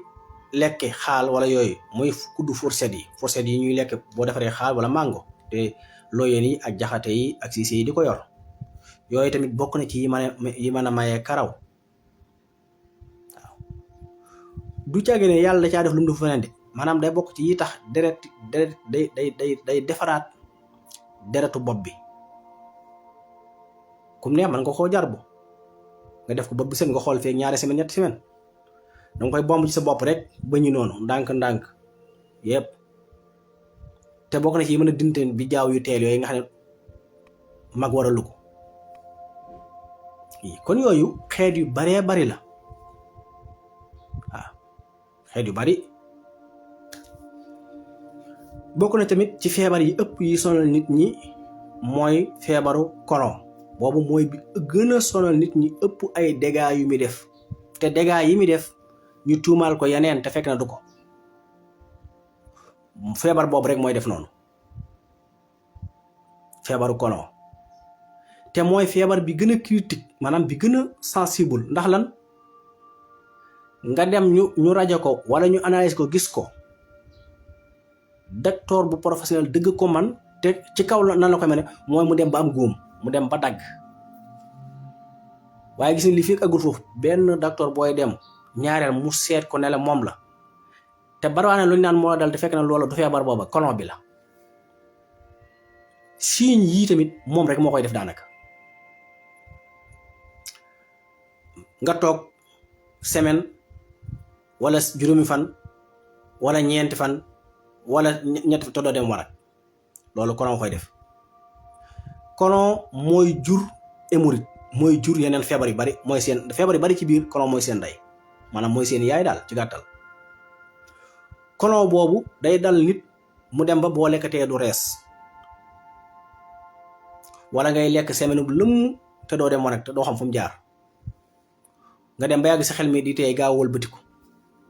lekke xaal wala yooyu, muy kuddu fourchette yi ñuy lekk boo defaree xaal wala mango, te looyeen yi ak jaxate yi ak siise yi di ko yor, yooyu tamit bokk na ci yi mën a maye karaw. waaw du caage ne yàlla da caa def lu mu def feneen de, maanaam day bokk ci yi tax deret day defaraat deretu bopp bi. kum ne man nga koo jarbu nga def ko bopp bi seen nga xool fee ñaari semaine ñetti semaine, danga koy bomb ci sa bopp rek ba ñu noonu ndànk yépp. te bokk na ci yi mën a dindi bi jaaw yu teel yooyu nga xam ne mag waralu ko. kon yooyu xeet yu baree bari la. xeet yu bari. bokk na tamit ci feebar yi ëpp yi sonal nit ñi mooy feebaru colon. boobu mooy bi gën a sonal nit ñi, ëpp ay dégâts yu muy def, te dégâts yi muy def ñu tuumaal ko yeneen te fekk na du ko. feebar boobu rek mooy def noonu, feebaru colon. te mooy feebar bi gën a critique, maanaam bi gën a sensible. ndax lan? nga dem ñu rajo ko wala ñu analyse ko gis ko, docteur bu professionnel dëgg ko man, te ci kaw nan la koy mel ne mooy mu dem ba am góom, mu dem ba dagg. waaye gis ni li fi agul foofu benn docteur booy dem ñaareel mu seet ko ne la moom la, te barawaane lu ñu naan moo la dal te fekk na loola du feebar booba, colon bi la. signes yii tamit moom rek moo koy def daanaka. nga toog semaine wala juróomi fan wala ñeenti fan wala ñetti te doo dem wanag, loolu colon koy def. colon mooy jur hémorroïde, mooy jur yeneen feebar yu bari, mooy seen feebar yu bari ci biir colon mooy seen ndey, maanaam mooy seen yaay daal ci gàttal. colon boobu day dal nit mu dem ba boo lekkatee du rees, wala ngay lekk semaine bu lëmm te doo dem wanag te doo xam fu mu jaar. nga dem ba yàgg sa xel mi di teey gaaw wëlbatiku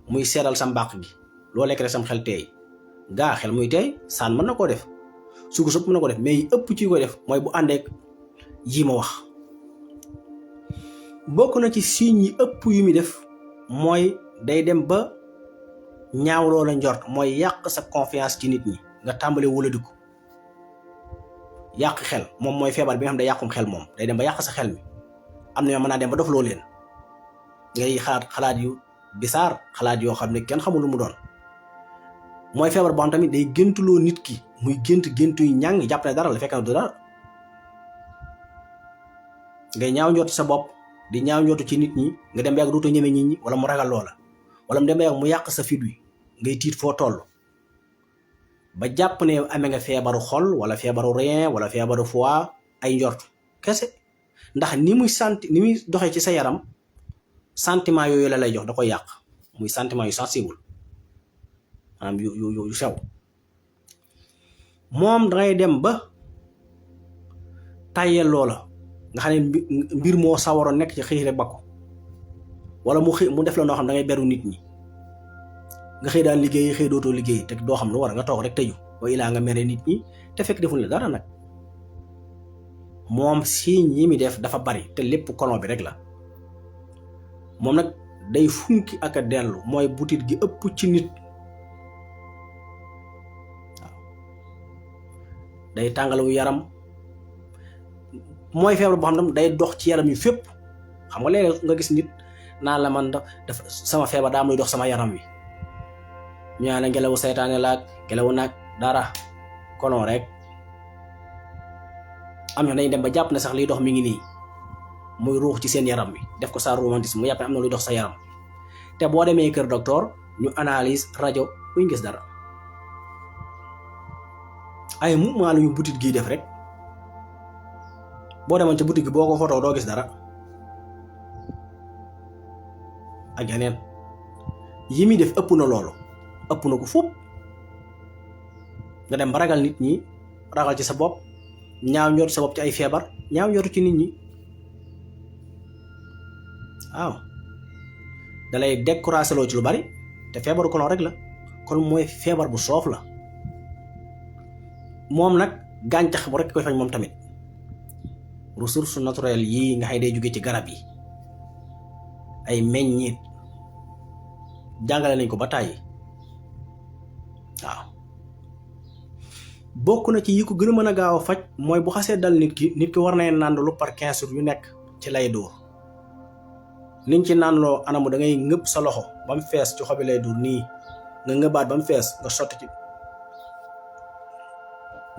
muy seeral sa mbàq gi, loo lekk rek sam xel teey gaa xel muy teey. saan mën na koo def, sugu sëpp mën na ko def, mais yi ëpp ci koy def mooy bu àndeek yi ma wax. bokk na ci signes yi ëpp yu muy def mooy day dem ba ñaaw loola njort, mooy yàq sa confiance ci nit ñi, nga tàmbale wëladiku. yàq xel moom mooy feebar bi nga xam ne day yàqum xel, moom day dem ba yàq sa xel mi. am na ñoo mën naa dem ba dof loo leen, ngay xalaat yu bisaar, xalaat yoo xam ne kenn xamul lu mu doon. mooy feebar boo xam tamit day géntuloo nit ki, muy géntu yu ñàng, jàpp ne dara la fekk na du dara. ngay ñaaw njort sa bopp, di ñaaw njortu ci nit ñi, nga dem ba yàgg dootoo ñeme nit ñi, wala mu ragal loola, wala mu dem ba yàgg mu yàq sa fit wi, ngay tiit foo toll, ba jàpp ne amee nga feebaru xol wala feebaru rein wala feebaru foie. ay njort kese, ndax ni muy doxee ci sa yaram, sentiment yooyu la lay jox, da koy yàq. muy sentiment yu sensible, maanaam yu sew. moom dangay dem ba tàyyeel loola, nga xam ne mbir moo sawaroon nekk ci xëy rek bakko, wala mu def la noo xam da ngay beru nit ñi, nga xëy daan liggéey, xëy dootoo liggéey te doo xam lu war, nga toog rek tëju, wa ilaa nga mere nit ñi te fekk defuñ la dara nag. moom signes yi mi def dafa bari, te lépp colon bi rek la. moom nag day funki ak a dellu, mooy butit gi ëpp ci nit. waaw day tàngalawu yaram, mooy feebar boo xam ne day dox ci yaram yu fépp. xam nga léegi nga gis nit naan la man dafa sama feebar daa am luy dox sama yaram wi, ñu naan la ngelawu seytaane laag ngelawu nag dara, colon rek. am na dañuy dem ba jàpp ne sax liy dox mi ngi nii, muy ruux ci seen yaram wi, def ko sa romantisme, mu jàpp ne am na luy dox sa yaram. te boo demee kër docteur ñu analyse rajo duñ gis dara, ay mouvement la ñu butit gi def rek. boo demoon ca boutique gi boo ko photo doo gis dara. ak yeneen yi muy def ëpp na loolu, ëpp na ko foofu. nga dem ba ragal nit ñi, ragal ci sa bopp, ñaaw njortu sa bopp ci ay feebar, ñaaw njortu ci nit ñi. waaw dalay découragé loo ci lu bari, te feebaru colon rek la. kon mooy feebar bu soof la. moom nag gàncax bu rek koy faj moom tamit. ressources naturelles yii nga xay day jóge ci garab yi, ay meññiit, jàngale nañ ko ba tàyyi. waaw bokk na ci yi ko gën a mën a gaaw a faj mooy bu xasee dal nit ki war na naan lu par 15 jours yu nekk ci lay dóor. niñ ci naan loo anamu da ngay ngëb sa loxo ba mu fees ci xobi lay dóor nii, nga ngëbaat ba mu fees nga sotti ci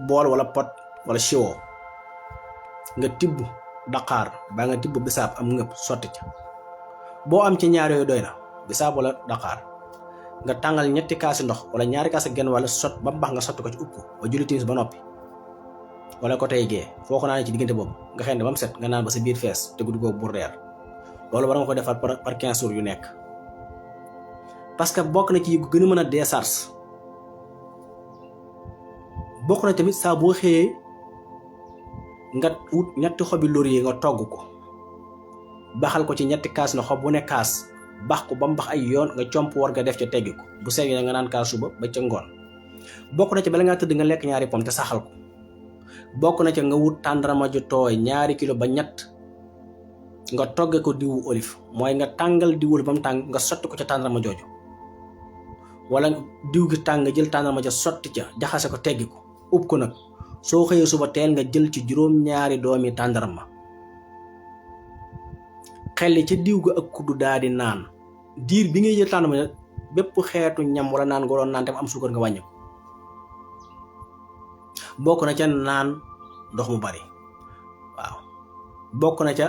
bool wala pot wala siwo, nga tibb daqaar ba nga tibb bisaab am ngëb sotti ca. boo am ci ñaar yooyu doy na, bisaab wala daqaar. nga tàngal 2 kaasi ndox wala 2 kaasi genn wala sot ba mu baax nga sotti ko ci upp ko ba julli timis ba noppi, wala ko tey gee foo ko naanee ci diggante boobu nga xëy ne ba mu set nga naan ba sa biir fees te guddi googu bu reer. loolu war nga ko defar par 15 jours yu nekk. parce que bokk na ci yi gën a mën a décharge. bokk na tamit saa boo xëyee nga wut ñetti xobi laurier nga togg ko baxal ko ci ñetti kaas na xob bu ne kaas bax ko ba mu bax ay yoon nga comp war nga def ca teggi ko bu seegee nga naan kaas suba ba ca ngoon. bokk na ci bala ngaa tëdd nga lekk ñaari pom te saxal ko. bokk na ca nga wut tàndarama ju tooy 2 kilo ba ñett nga togge ko diwu olive mooy nga tàngal diwu olive ba mu tàng nga sotti ko ca tàndarama jooju wala diw gi tàng nga jël tàndarama ja sotti ca jaxase ko teggi ko ub ko nag soo xëyee suba teel nga jël ci 2 doomi tàndarama xelli ca diw ga ak kuddu daa di naan diir bi ngay jël tàndarama ja bépp xeetu ñam wala naan nga doon naan tam am suukar nga wàññi ko. bokk na ca naan ndox mu bari waaw bokk na ca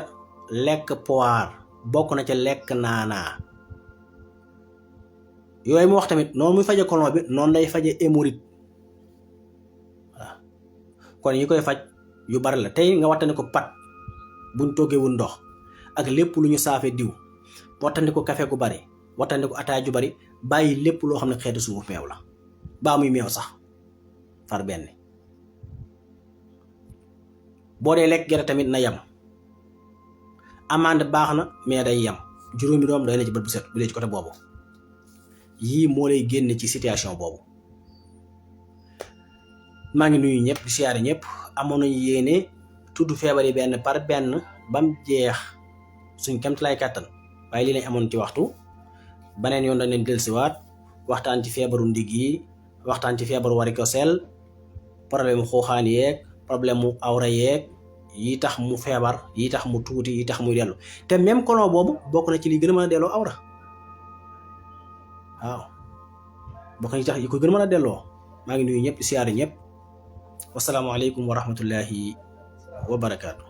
lekk poire bokk na ca lekk naanaa yooyu mu wax tamit noonu muy faje colon bi noonu lay faje hémorroïde waaw kon yi koy faj yu bari la tey nga wattandi ko pat buñ toggewul ndox ak lépp lu ñu saafe diw wattandi ko café gu bari wattandi ko ataay ju bari bàyyi lépp loo xam ne xeetu sunguf meew la baa muy meew sax far benn. boo dee lekk gerte tamit na yam amande baax na mais day yam 5 doom doy na ci bët bu set bu dee ci côté boobu yii moo lay génne ci situation boobu. maa ngi nuyu ñëpp di siyaare ñëpp amoon nañu yéene tudd feebar yi benn par benn bam jeex suñ kemt lay kàttan waaye lii lañ amoon ci waxtu. beneen yoon dañ leen dellusiwaat waxtaan ci feebaru ndig yi waxtaan ci feebaru varicocèle problème xuuxaan yeeg problème mu awra yeeg yi tax mu feebar yi tax mu tuuti yi tax muy dellu te même colon boobu bokk na ci li gën a mën a delloo awra waaw bokk na ci tax yi ko gën a mën a delloo. maa ngi nuyu ñëpp siyaare ñëpp wasalaamaaleykum wa rahmatullahi wa barakaatu.